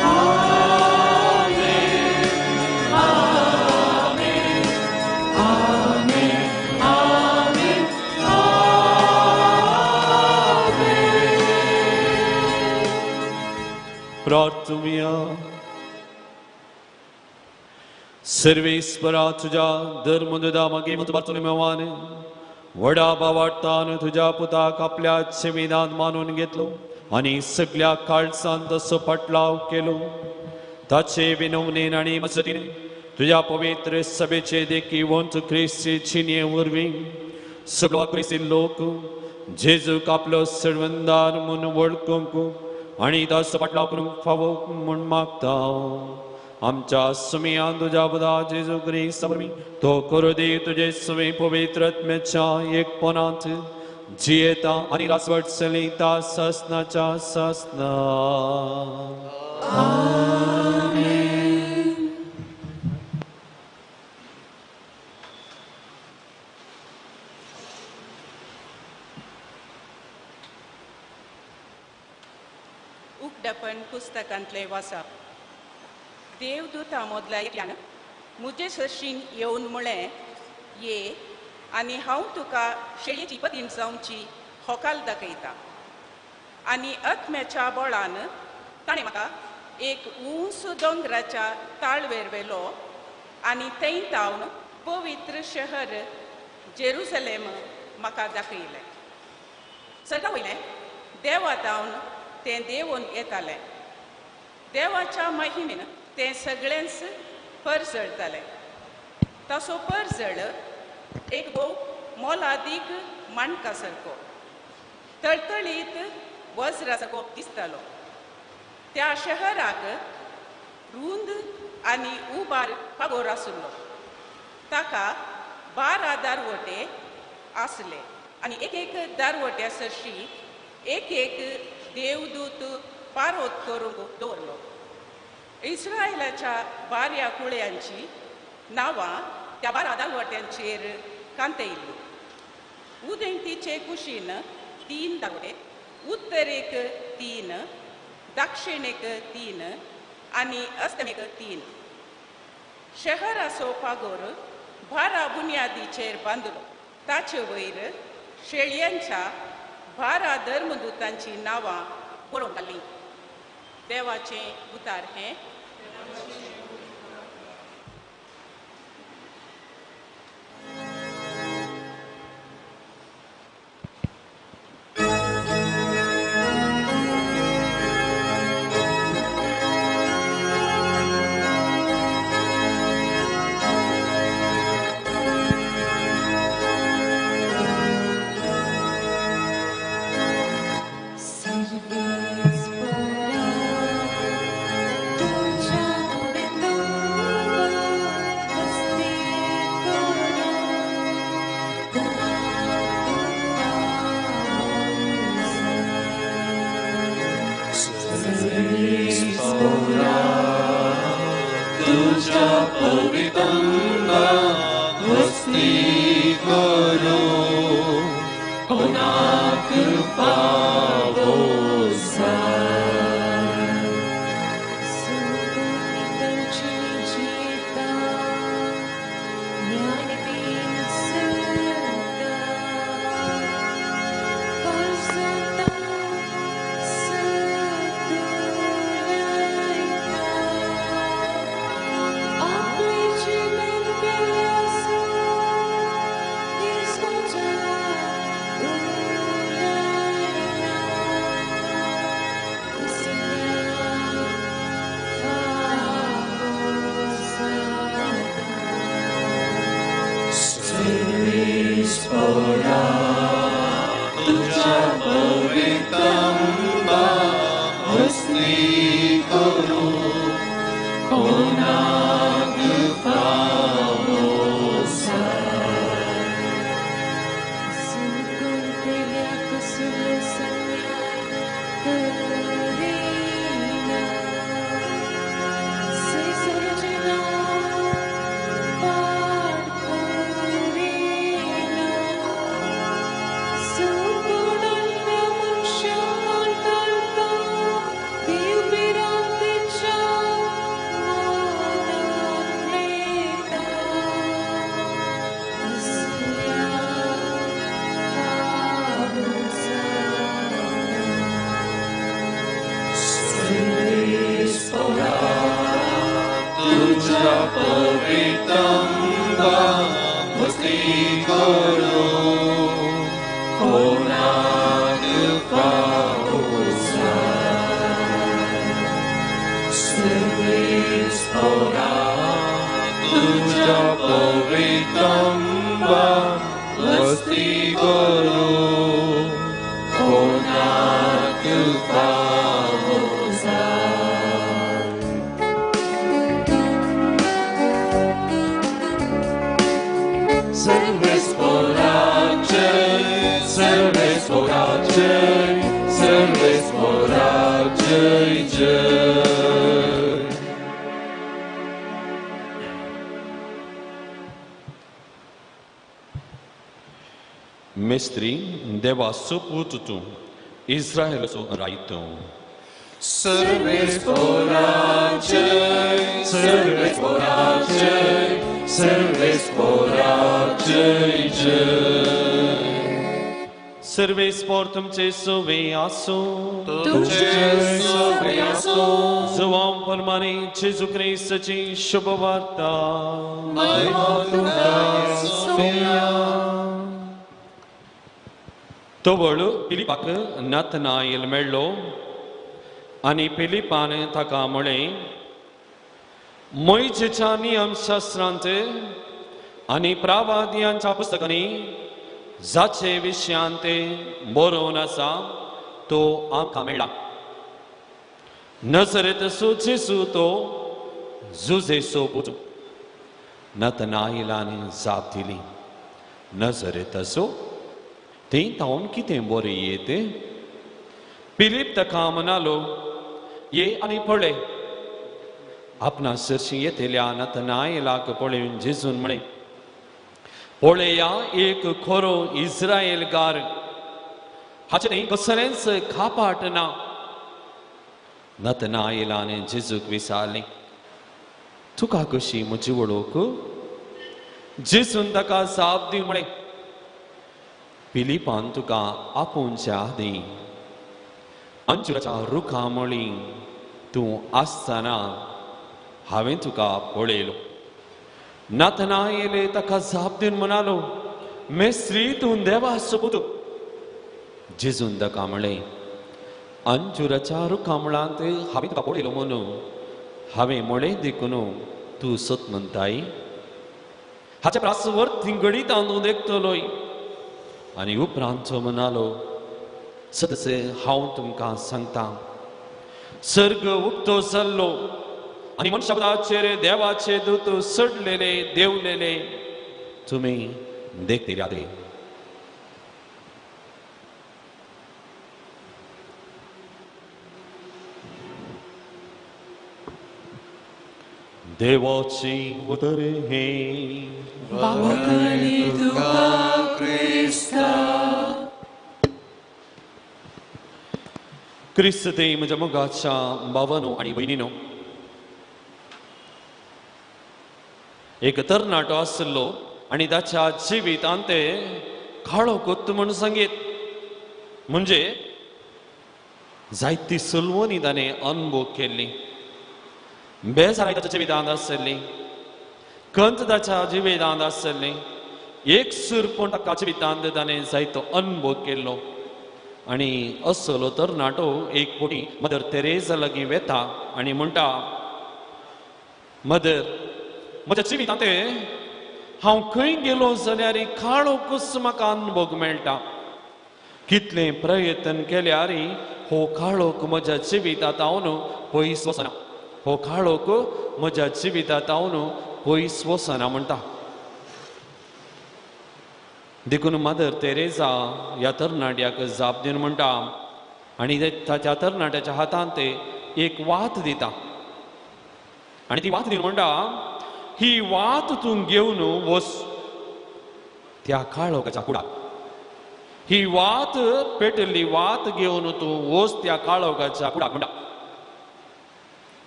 आमेन, आमेन, आमेन, आमेन, आमेन. प्रार्थुया. सर्वेस्परा तुझ्या धर्मदुदा मागीर बार्तोलोमेवान व्हडा बावाटान तुझ्या पुताक आपल्या शिमिदान मानून घेतलो आनी सगल्या काळजान तसो फाटलाव केलो. ताचे विनवणेन आनी मजतीन तुझ्या पवित्र सभेचे देखी वंत क्रिस्ती चिन्हे वरवीं सगळो क्रिस्ती लोक जेजूक आपलो सर्वंदार म्हूण वळखूंक आनी ताचो फाटलाव करूंक फावो म्हूण मागता. आमच्या सुमयान तुज्या पुता जेजू क्रिस्ता वरवीं तो करूं दी तुजे सुमी पवित्र आत्म्याच्या एकपणांत जियेता आनी रासवट चलयता सासनाच्या सासना. उक्तापण पुस्तकांतले वाचप. देवदूता मदल्या एकल्यान म्हजे सरशीन येवन म्हळें, ये आनी हांव तुका शेळयेची पतीण जावची होकाल दाखयता. आनी आत्म्याच्या बळान ताणें म्हाका एक उंच दोंगराच्या ताळवेर व्हेलो आनी थंय तावन पवित्र शहर जेरुसलेम म्हाका दाखयलें. सर्गा वयलें देवा तावन तें देंवून येतालें. देवाच्या महिमेन तें सगळेंच परजळतालें. ताचो परजळ एक भोव मोलादीक माणका सारको तळतळीत वज्रा सारको दिसतालो. त्या शहराक रूंद आनी उबार पागोर आशिल्लो. ताका 12 दारवटे आसले आनी एक एक दारवट्या सरशी एक एक देवदूत पारोत करूंक दवरलो. इस्रायलाच्या 12 कुळयांची नांवां त्या 12 दारवट्यांचेर कांतयल्ली. उदेंतीचे कुशीन 3 दारवटे, उत्तरेक 3, दक्षिणेक 3 आनी अस्तमेक 3. शहराचो पागोर 12 बुन्यादीचेर बांदलो. ताचे वयर शेळयांच्या 12 धर्मदूतांची नांवां बरोवन घाल्लीं. देवाचें उतार हें. वस्ती करूं कोणाक फावो जाय. तुझ्या पवित्रंबा वस्ती करूं कोणाक फावो जाय. तुझ्या पवित्रंबा वस्ती करूं कोणाक फावो जाय. सर्वेस्पोरा तुझ्या पवित्रंबा वस्ती करूं कोणाक फावो जाय. सर्वेस्पोरा जय, सर्वेस्पोरा जय जय. मेस्त्री देवा सोपूत तूं इस्रायलाचो रायतो. सर्वेस्पोरा जय, सर्वेस्पोरा जय, सर्वेस्पोरा जय जय. सर्वेस्पोर तुमचे सुवे आसूं, तुमचे सुवे आसूं. जुवांव प्रमाणे जेजू क्रिस्ताची शुभवार्ता. महिमा तुका येसुया. तवळ फिलिपाक नथनाएल मेळ्ळो आनी फिलिपान ताका म्हळें, मोयजेच्या नियमशास्त्रांत आनी प्रावादियांच्या पुस्तकांनी जाचे विशयांत बरोवन आसा तो आमकां मेळ्ळा. नजरेंत जेजू तो जुजेचो पूत. नथनाएलान जाप दिली, नजरेंत थंय तावन कितें बरें येत? फिलीप ताका म्हणालो, ये आनी पळय. आपणा सरशी येतल्या नथनाएलाक पळोवन जेजून म्हळें, पळया एक खरो इस्रायलकार, हाचें थंय कसलेंच खापाट ना. नथनाएलान जेजूक विचारलें, तुका कशी म्हजी वळख? जेजून ताका जाप दिवन म्हळें, फिलिपान तुका आपोवच्या आदीं अंजुराच्या रुखा मळी तूं आसतना हांवें तुका पळयलो. नथनाएल ताका जाप दिवन म्हणालो, मेस्त्री तूं देवाचो पूत. जेजून ताका म्हळें, अंजुराच्या रुखा मुळांत हांवें तुका पळयलो म्हणून हांवें म्हळें देखून तूं सत म्हणटाय? हाचे प्रास वरती घडीत हांव तूं देखतलोय. आनी उपरांत तो म्हणालो, सदसे हांव तुमकां सांगता, सर्ग उक्तो जाल्लो आनी मनशाचेर देवाचे दूत चडलेले देंवलेले तुमी देखतले. देवाची उतर हें. वावकणी तुका क्रिस्ता. क्रिस्त ते म्हज्या मोगाच्या भावानो आनी भयणीनो, एक तरणाटो आसलो आनी ताच्या जिवितांत ते काळो कोत्त म्हूण सांगीत, म्हणजे जायती सलवणी ताणें अनुभव केल्ली, बेजाराय ताच्या जिवितांत आसली, कंत ताच्या जिवितांत आसली, एक सुरपूण ताका जिवितांत ताणें जायतो अनुभव केल्लो. आनी असलो तरणाटो एक फावटी मदर तेरेजा लागीं वेता आनी म्हणटा, मदर, म्हज्या जिवितांत हांव खंय गेलो जाल्यार काळो कस म्हाका अनुभव मेळटा, कितले प्रयत्न केल्यार हो काळोख म्हज्या जिवितांत हांव पयस वचना, हो काळोख म्हज्या जिवितांत हांव पयस वचना म्हणटा. देखून मदर तेरेजा ह्या तरणाट्याक जाप दिवन म्हणटा आनी त्या तरणाट्याच्या हातांत ते एक वात दिता आनी ती वात दिवन म्हणटा, ही वात तूं घेवन वच त्या काळोखाच्या कुडाक, ही वात पेटली वात घेवन तूं वच त्या काळोखाच्या कुडाक म्हणटा.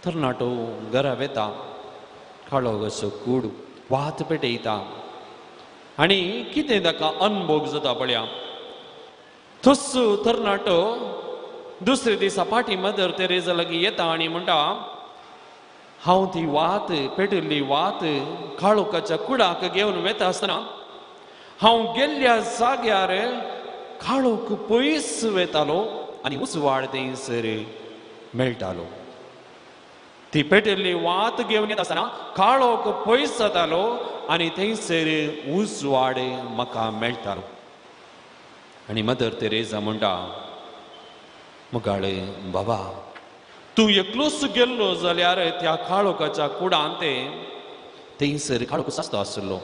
तरणाटो घरा वेता, काळोखाचो कूड वात पेटयता आनी कितें ताका अनभोग जाता पळया. तस तरणाटो दुसरे दिसा फाटी मदर तेरेजा लागीं येता आनी म्हणटा, हांव ती वात पेटिल्ली वात काळोखाच्या कुडाक घेवन वेता आसतना हांव गेल्ल्या जाग्यार काळोख पयस वेतालो आनी उजवाड थंयसर मेळटालो. ती पेटिल्ली वात घेवन येता आसतना काळोख पयस जातालो आनी थंयसर उजवाड म्हाका मेळटालो. आनी मदर तेरेजा म्हणटा, मुगाळे बाबा, तूं एकलोच गेल्लो जाल्यार त्या काळोखाच्या कुडांत थंयसर काळोखूच आसतो आसलो,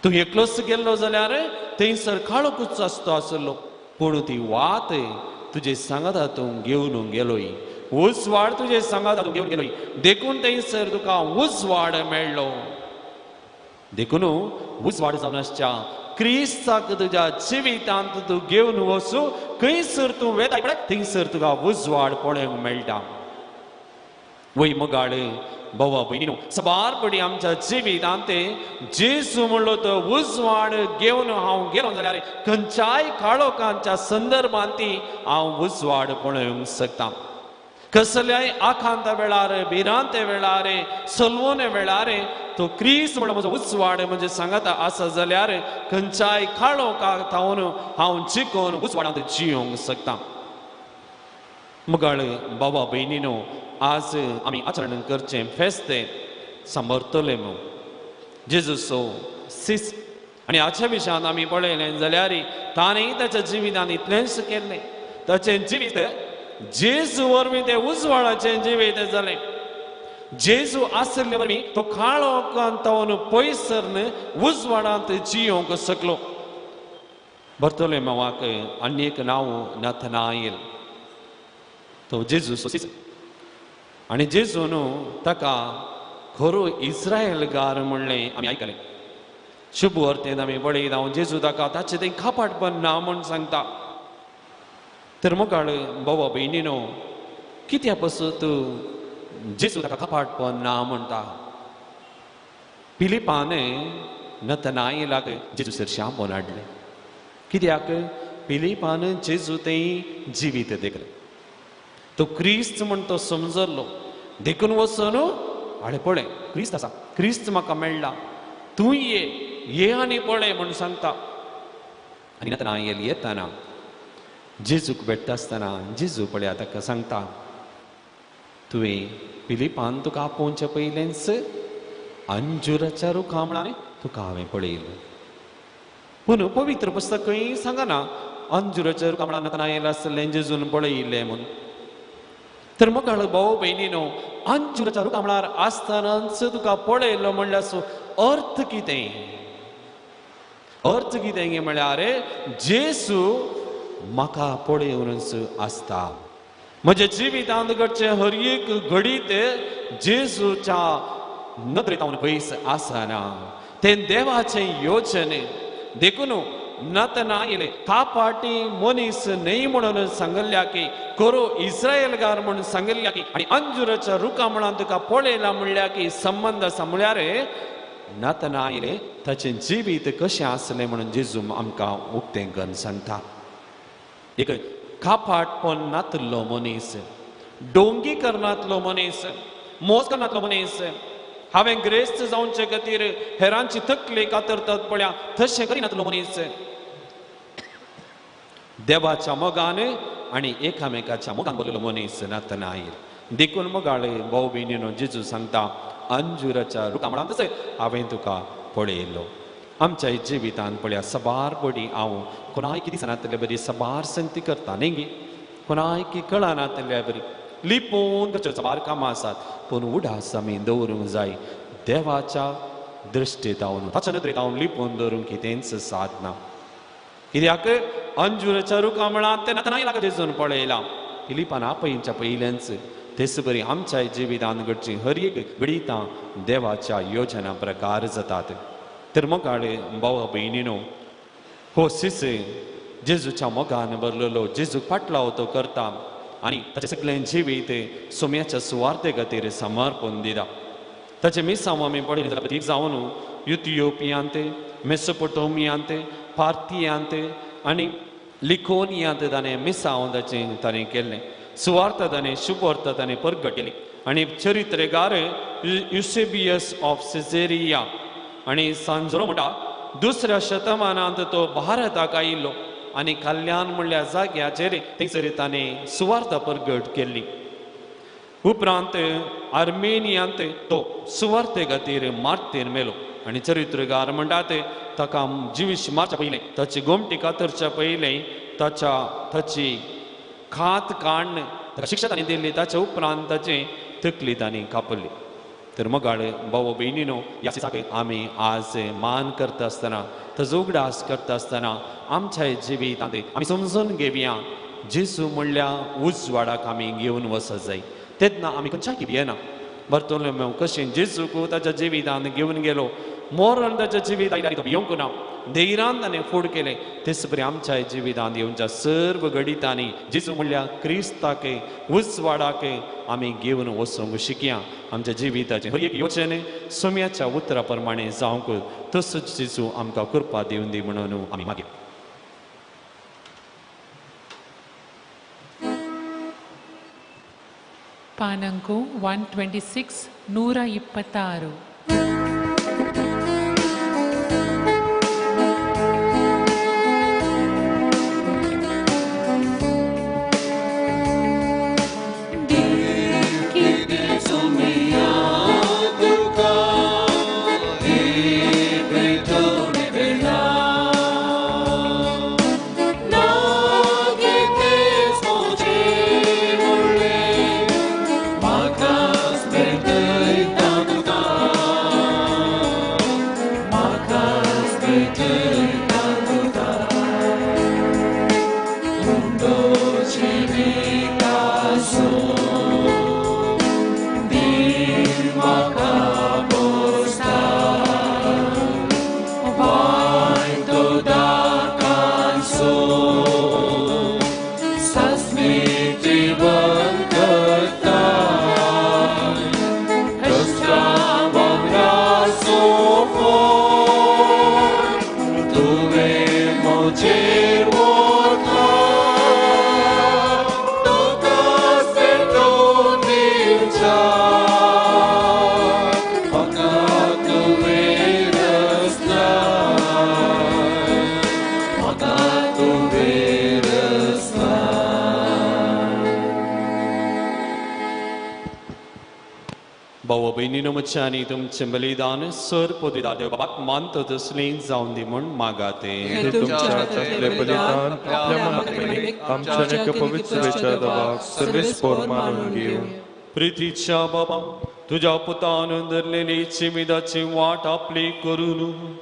तूं एकलोच गेल्लो जाल्यार थंयसर काळोखूच आसतो आसलो, पूण ती वात तुजे सांगाता तूं घेवन गेलोय, उजवाड तुजे सांगाता तूं घेवन गेलोय, देखून थंयसर तुका उजवाड मेळ्ळो. देखून उजवाड जावन आसच्या क्रिस्ताक तुज्या जिवितांत तूं घेवन वचू, खंयसर तूं वेता थंयसर तुका उजवाड पळोवंक मेळटा. वय मोगाळ भावा भयणीनो, साबार पडी आमच्या जिवितांत जेजू म्हणलो तो उजवाड घेवन हांव गेलो जाल्यार खंयच्याय काळोखांच्या संदर्भांत हांव उजवाड पळोवंक शकता. कसल्याय आखांता वेळार, भिरांते वेळार, सलवणे वेळार तो क्रिस्त म्हणलो म्हजो उजवाड म्हणजे सांगाता आसा जाल्यार खंयच्याय काळोखाक थावन हांव जिखून उजवाडांत जियोंक शकता. मुगाळ बाबा भयणीनो, आज आमी आचरण करचें फेस्ते सांबरतले म्हूण जेजूचो सिस आनी हाच्या विशयान आमी पळयलें जाल्यार ताणें ताच्या जिवितान इतलेंच केल्लें, ताचें जिवीत जेजू वरवीं तें उजवाडाचें जिवीत जालें. जेजू आशिल्ले वरवीं तो काळोखांत पयस सरन उजवाडांत जियोंक शकलो. बर्तोले मावाक आनी एक नांव नथनायल, तो जेजू आनी जेजून ताका खरो इस्रायलगार म्हणलें आमी आयकलें. शुभ वार्तेंत आमी पळयता जेजू ताका ताचें तें खापाटपण ना म्हूण सांगता. तर मुखार बाबा भयणीनो, कित्या पसून जेजू ताका कपाटपण ना म्हणटा? फिलिपान नथनायलाक जेजू सरशी आपोवन हाडलें. कित्याक? फिलिपान जेजू तें जिवीत देखलें, तो क्रिस्त म्हण तो समजल्लो, देखून वचून हाडे पळय क्रिस्त आसा, क्रिस्त म्हाका मेळ्ळा, तूं ये ये आनी पळय म्हूण सांगता. आनी नथनायल येताना जेजूक भेट्टा आसतना जेजू पळया ताका सांगता, तुवें फिलिपान तुका आपोवच्या पयलेंच अंजुराच्या रुखा म्हळ्यार तुका हांवें पळयलें. पूण पवित्र पुस्तक खंय सांगना अंजुराच्या रुखा म्हळ्यार नथनायल आसलें जेजून पळयिल्लें म्हूण. तर मुखार भाव भयणीनो, अंजुराच्या रुखा म्हळ्यार आसतनाच तुका पळयलो म्हणल्यार अर्थ कितें? अर्थ कितें म्हळ्यार जेजू म्हाका पळोवनच आसता, म्हज्या जिवितांत घडचें हर एक घडीत जेजूच्या नदरेंत पयस आसना. तें देवाचें योजने देखून नतनाएल कापाटी मनीस न्हय म्हणून सांगल्या की करो इस्रायलगार म्हणून सांगल्या की आनी अंजुराच्या रुखा म्हणून तुका पळयला म्हणल्या की संबंद आसा म्हळ्यार नतनाएल ताचें जिवीत कशें आसलें म्हणून जेजू आमकां उक्तें करून सांगता. एक कापाटपण नातिल्लो मनीस, डोंगी करनातलो मनीस, मोज करनातलो मनीस, हांवें ग्रेस्त जावचे खातीर हेरांची तकली कातरतात पळया तशें करिनातलो मनीस, देवाच्या मोगान आनी एकामेकाच्या मोगान भरलेलो मनीस नतनाएल. देखून मोगाळे भाव भयणीनो जेजू सांगता अंजुराच्या रुखा म्हळ्यार तशें हांवें तुका पळयलो. आमच्या जिवितान पळया सबार बडी हांव कोणाय कितें दिसनातले बरी सबार संगती करता न्ही गे, कोणाय की कळनातले बरी लिपोवन करच्यो सबार कामां आसात, पूण उडास आमी दवरूंक जाय देवाच्या दृश्टींत हांव ताच्या नदरेंत हांव लिपोवन दवरूंक कितेंच सादना. कित्याक अंजुराच्या रुखा म्हळ्यार तें नतनाएलाक जेजून पळयलां, फिलिपान आपयच्या पयलेंच. तेच बरी आमच्या जिवितान घडची हर एक घडितां देवाच्या योजना प्रकार जातात. तर मोगाळे भावा भयणीनो हो शिस जेजूच्या मोगान भरलेलो, जेजूक फाटलाव तो करता आनी ताचें सगळें जिवीत सोम्याच्या सुवार्थे खातीर समर्पण दिता. ताचें मिसांव आमी पळयलें जाल्यार जावन युथियोपियांत, मेसोपोटोमियांत, पार्थियांत आनी लिकोनियांत ताणें मिसांव ताचें ताणें केल्लें. सुवार्थ ताणें शुभवार्थ ताणें परगट केली आनी चरित्रेगार युसेबियस ऑफ सिजेरिया आनी सांजरो म्हणटा दुसऱ्या शतमानांत तो भारताक आयिल्लो आनी कल्याण म्हणल्या जाग्याचेर थंयसर ताणें सुवार्थ परगट केल्ली. उपरांत आर्मेनियांत तो सुवार्थे खातीर मार्तेन मेलो आनी चरित्रगार म्हणटात ताका जिवीश मारच्या पयलें, ताची गोमटी कातरच्या पयलें ताच्या ताची खात काडून ताका शिक्षा ताणें दिल्ली, ताच्या उपरांत ताची तकली ताणें कापली. तर मोगाळे भाव भयणीनो ह्या दिसाक आमी आज मान करता आसतना ताजो उगडास करता आसतना आमच्या जिवितांत आमी समजून घेवया जेजू म्हणल्यार उजवाडाक आमी घेवन वचत जाय. तेन्ना आमी खंयच्याक भियेना. बार्तोलोमेव कशें जेजूक ताच्या जिवितांत घेवन गेलो, मरण ताच्या जिवीत आयल्यार तो भियोंक ना, धैर्यान ताणें फूड केलें. तेच परी आमच्या जिवितांत येवच्या सर्व घडितांनी जेजू म्हणल्यार क्रिस्ताक उजवाडाक आमी घेवन वचूंक शिकया. आमच्या जिविताचें हर एक योजने सोम्याच्या उतरा प्रमाणे जावंक तसोच जेजू आमकां कृपा दिवन दी म्हणून आमी मागया. ಪಾನಂಕು 126 126. भाव भयणीनो मच्छानी तुमचें बलिदान सर पवित्र देव बाबाक मानता तसलें जावन दी म्हूण मागाते. तुमच्या हातांतलें बलिदान आपल्या मनाक आमच्या पवित्र देवाक सर्वेस्पोर मानून घेवं. प्रितीच्या बाबा तुज्या पुतान धरलेली चिमिदाची वाट आपली करून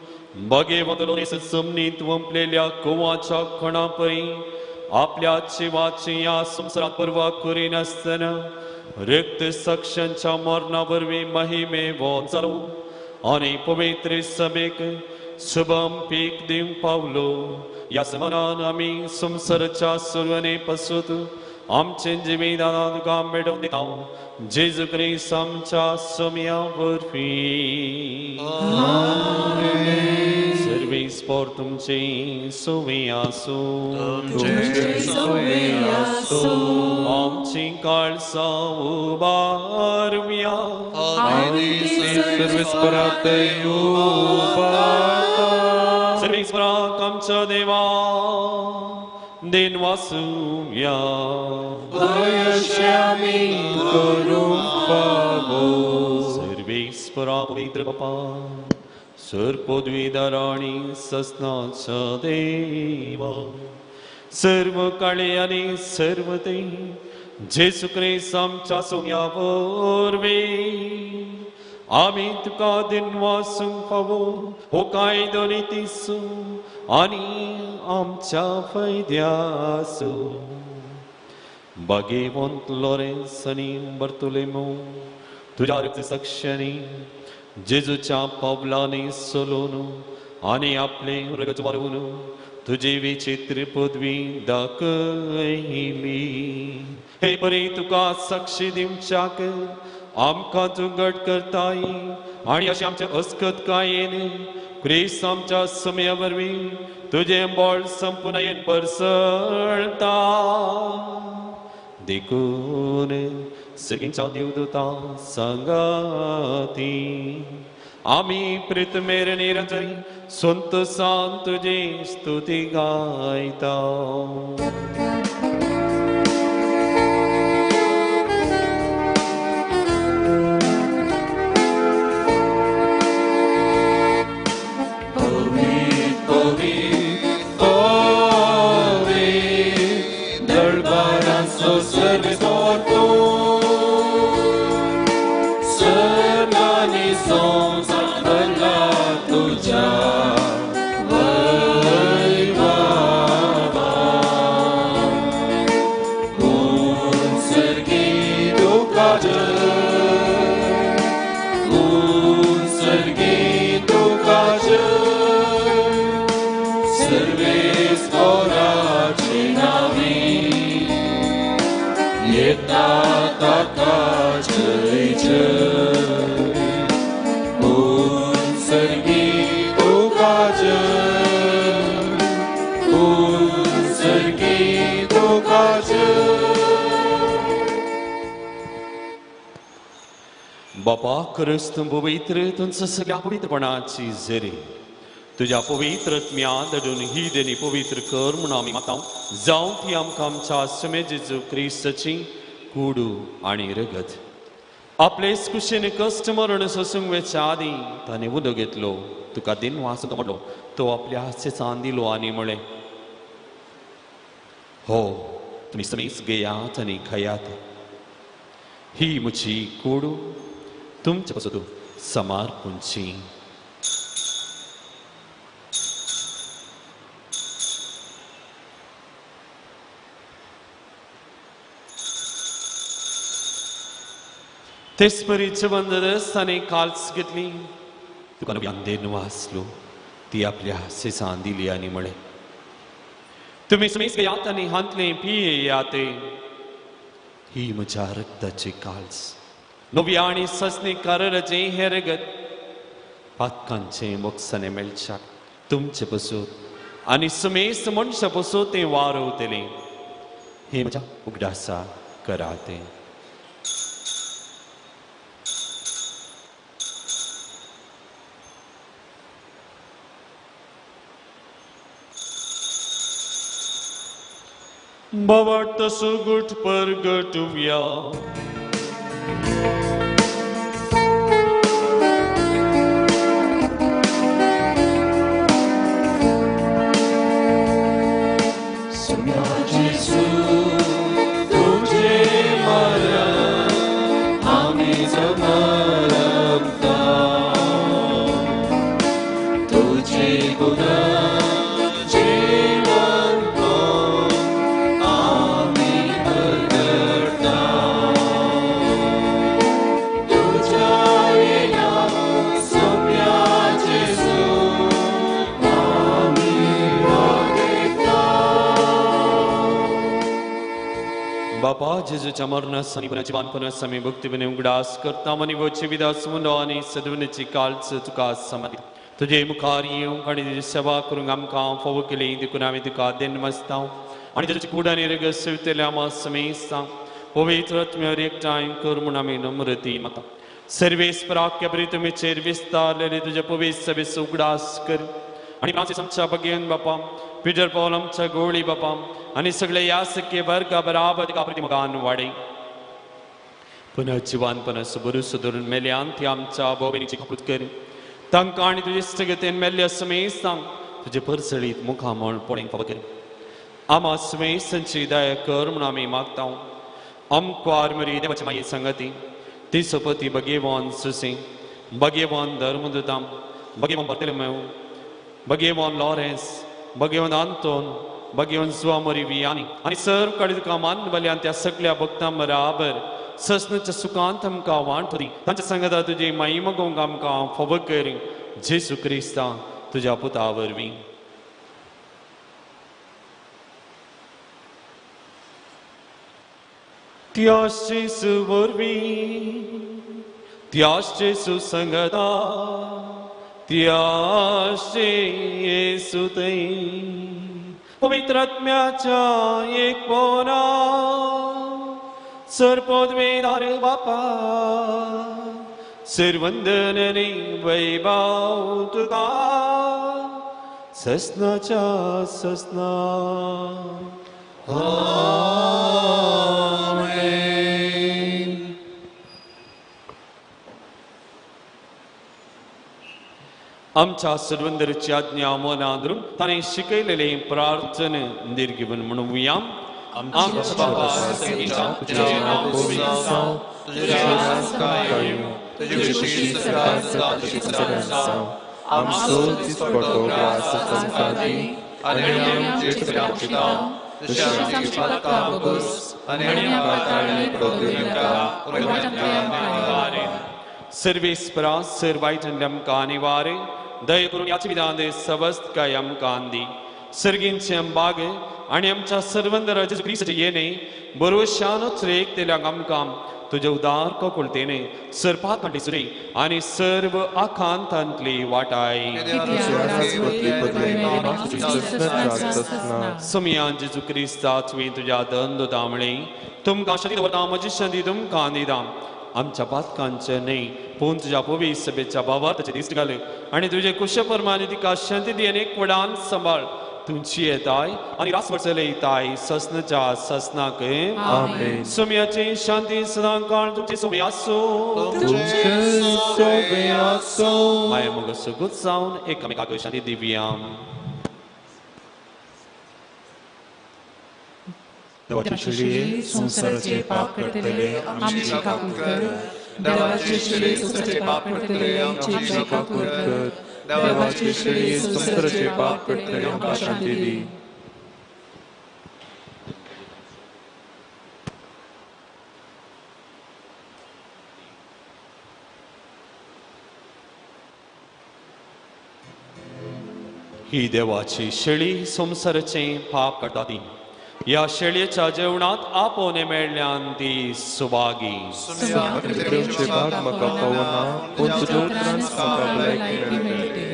बागेवतलो जमनीत वंपलेल्या गोवाच्या खणा परी आपल्या जिवाची ह्या संवसारात पर्वा करिनासतना रक्त साक्षांच्या मरणा वरवीं महिमे वचलो आनी पवित्र सभेक शुभम पीक दिवंक पावलो. ह्या समानान आमी संवसाराच्या सुरवणे पासून आमचे जिवितान तुका मेळोवन दिता जेजू क्रिस्त आमच्या सोम्या वरवीं. सर्वेस पोर तुमचे सोवे आसूं. आमची काळसां उबारुया. सर्वेस्पराक आमच्या देवा देनवासुया. सर्वेस्परा पवित्र बापा सर पदवीधर आनी ससनाच्या देवा सर्व काळे आनी सर्व ते जेजू क्रिस्त आमच्या सोम्या वरवीं आमी तुका दिनवासूंक फावो हो कायदो नितीसू आनी आमच्या फायद्यासू. बागेवंत लॉरेन्स आनी बर्तोलेमो तुज्या रक्त साक्षांनी जेजूच्या पावलांनी सोलोवन आनी आपलें रगत वारोवन तुजी विचित्र पदवी दाखयली. हे परी तुका साक्षी दिवच्याक आमकां तूं घट करताय आनी अशें आमच्या अस्कतकायेन क्रिस्त आमच्या समया वरवीं तुजें बळ संपुनायेन परसळता. देखून सगळींच्या देवदूता सांगाती आमी प्रितमेर निरंतरी संतोसान तुजी स्तुती गायता. बापा क्रिस्त पवित्र तुमचं सगळ्या पवित्रपणाची झरी तुज्या पवित्र आत्म्या धाडून ही देणी पवित्र कर म्हणून आमी मागता. जावं ती आमकां आमच्या समे जेजू क्रिस्ताची कुडू आनी रगत. आपले कुशीन कश्ट मरण सोसूंक वेच्या आदीं ताणें उदक घेतलो, तुका दिनवास म्हणलो, तो आपल्या हास्यान दिलो आनी म्हळें, हो तुमी समीस घेयात आनी खायात, ही म्हजी कुडू तुमचे पासून समार्पूंची. तेच परी जेवण जातच ताणें काल्स घेतली, तुका नव्यान देनवासलो, ती आपल्या हास्यान दिली आनी म्हळें, तुमी समीस घेयात आनी हांतलें पियेयात, ही म्हज्या रक्ताची काल्स, नव्या आनी सजनी कराराचें हें रगत पातकांचें मोक्षाने मेळच्याक तुमचे पसून आनी समेस्त मनशा पसून तें वारवतलें. हें म्हज्या उगडासा करात. बाबा सुगूट परगटुया. जीवन आमी परगटा. बापा जेजूच्या मरणास आनी पुनर्जिवानपणास आमी भक्तीपणे उगडास करता आनी हो जिविताचो मुंडो आनी सदवणेची काळज तुका समाधी तुजे मुखार येवंक आनी तुजी सेवा करूंक आमकां फावो केली देखून आमी तुका देनमस्ता आनी तुजी कूड आनी रगत सेवतले आमा समेस्ता पवित्र आत्म्यार एकठांय कर म्हूण आमी नम्रती मागता. सर्वेस्पराक्य बरी तुमीचेर विस्तारलेले तुज्या पवित्र सभेचो उगडास कर आनी फ्रांसीस आमच्या भगेन बापा, पिटर पावल आमच्या गोळी बापा आनी सगळे ह्या सख्य वर्गा बराबर तुका प्रतिमगान वाडय. पुनर्जिवानपणाचो भरोसो धरून मेल्यान ती आमच्या भोवणीची कपूत कर तांकां आनी तुजे इश्टगतीन मेल्ल्या समेस्तांक तुजे परसळीत मुखामळ पळोवंक फावो कर. आमा समेस्तांची दया कर म्हूण आमी मागता. आमकां मरी देवाची मागीर संगती ती सोपती भगेवान सुसी, भगेवान धर्मदूतां, भगेवान बार्तोलोमेव, भगेवान लॉरेन्स, भगेवान आंतोन, भगेवान जुआ वियानी आनी सर्व कडेन तुका मानवल्यान त्या सगळ्या भक्तां बराबर ससनाच्या सुखांत आमकां वांटो दी. तांच्या संगता तुजी महिमा गोवंक आमकां फावो कर जेजू क्रिस्ता तुज्या पुता वरवीं. त्याच जेजू वरवीं, त्याच जेजू संगता, त्याच जेजू थंय पवित्र आत्म्याच्या एकपणा सरपदवेदार बापा सरवंदन वैभव तुका ससनाच्या ससना. आमेन. आमच्या सरवंदरची आज्ञा मनां धरून ताणें शिकयलेले प्रार्थना दीर्घ म्हणुया. आमच्या बाबा स्वर्गाच्या, तुझें नांव पवित्र जावं, तुजें राज्य येवं, तुजी खुशी स्वर्गांत जाता तशी धरणांत जावं. आमचो दिसपट्टो ग्रास आमकां दी आनी आमी आमचे चुकता तशें आमची पातकां भोगोस आनी आमकां ताळणी पडूं दिनाका, पूण आमकां सर्वेस्परा सर वायटांतले आमकां निवारे दया करून ह्याच विधान सवस्त काय आमकां दी. सर्गींचे बाग आनी आमच्या सर्वंदरा जेजू क्रिस्ताचे येणे बरोशानूच रेखतेल्यांक आमकां तुज्या उदार ककुलतेने सरपात काडली सुरी आनी सर्व आखांतांतली वाटाय. सुमयान जेजू क्रिस्ता तुवें तुज्या दंद दामळे तुमकां शांती दवरता, म्हजी शांती तुमकां दिता. आमच्या पातकांचे न्हय पूण तुज्या पवित्र सभेच्या भावार्थाचे दिश्ट घाल आनी तुजे कुशप्रमाणे तिका शांती दी आनी एक व्हडान सांबाळ. तुमची येताय आनी रासवळ चलयताय ससनाच्या ससनाक. आमेन. सुमयाची शांती सदां काळ तुमची सोबी आसूं. तुमचे सोबे आसूं. माया मोग सुगूत जावन एकामेकाक शांती दिवया. देवाचे शिळये संवसाराचे पाप काडटले आमची काकूळ कर. देवाचे शिळये संवसाराचे पाप काडटले आमची काकूळ कर. देवाचे शिळये संवसाराचे पाप काडटले आमकां शांती दी. ही देवाची शेळी संवसाराचें पाप काडटा ती ह्या शेळयेच्या जेवणांत आपोवणें मेळ्ळ्यान ती सुभागी. तुमचे भाग म्हाका पावना पूण तुज्या उपरांत म्हाका भलायकी मेळटली.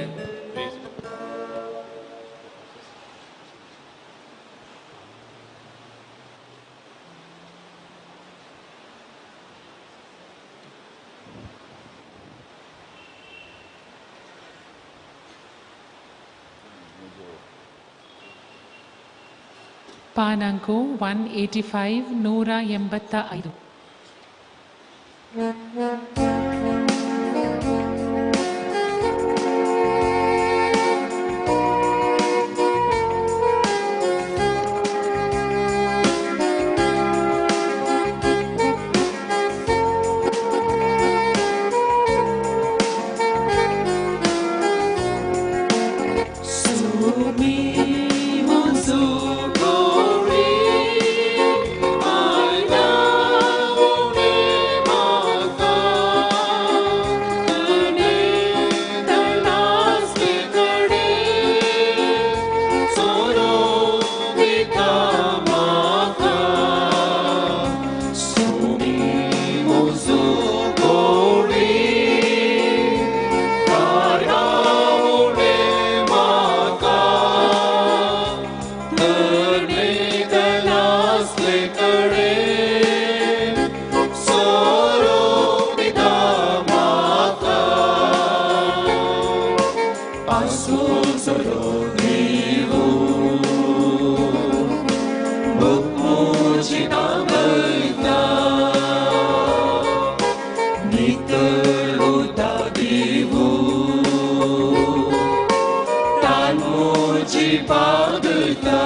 ಪಾನಾಂಕು 185 185. Soro सोरो देवू भोगमोची तांबयता नितळ उदक दिवू तान मोजी पागता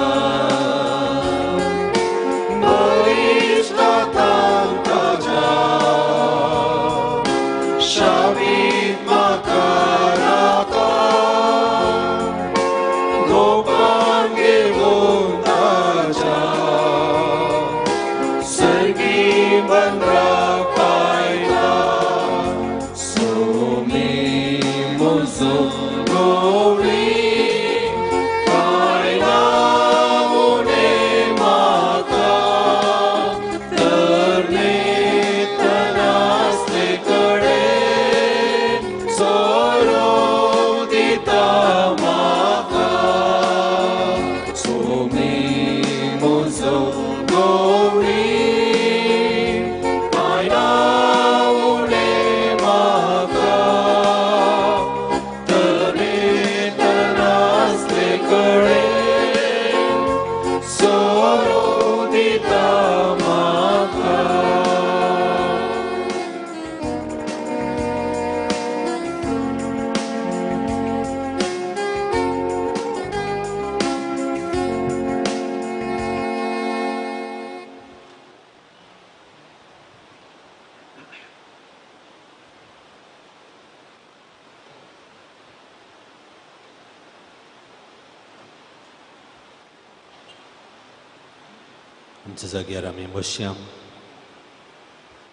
आमच्या जाग्यार आमी बसया,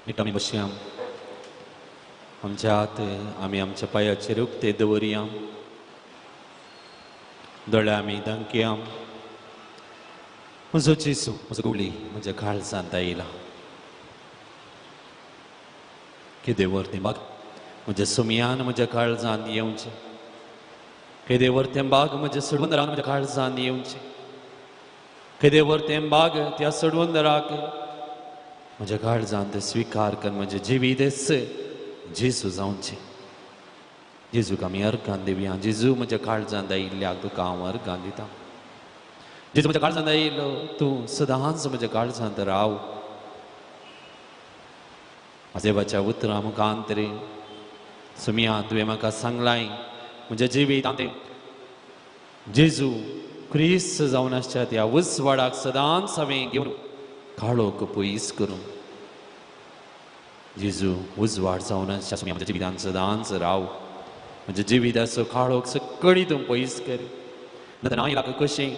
नीट आमी बसया. आमच्या हात आमी आमच्या पांयाचेर उक्ते दवरया, दोळे आमी धांकया. म्हजो जेजू म्हजो गुली म्हज्या काळजांत आयला, केदे व्हर बाग म्हज्या सुमयान म्हज्या काळजांत येवचें, केदे व्हर तें बाग म्हज्या सोडवंदरान म्हज्या काळजांत येवचें, केदे व्हर तें बाग त्या सोडवंदराक म्हज्या काळजांत स्विकार कर, म्हजें जिवीत जेजू जावचें. जेजूक आमी अर्गान दिवया. जेजू म्हज्या काळजांत आयिल्ल्याक तुका हांव अर्गान दिता. जेजू म्हज्या काळजांत आयिल्लो, तूं सदांच म्हज्या काळजांत राव. देवाच्या उतरां मुखांत रे सुमया तुवें म्हाका सांगलाय म्हज्या जिवितांत जेजू क्रिस्त जावन आसच्या त्या उजवाडाक सदांच हांवें घेवन काळोख पयस करूं. जेजू उजवाड जावन आसच्या सुमया म्हज्या जिवितांत सदांच राव. म्हज्या जिविताचो काळोख सकळी तूं पयस कर. नतनायलाक कशें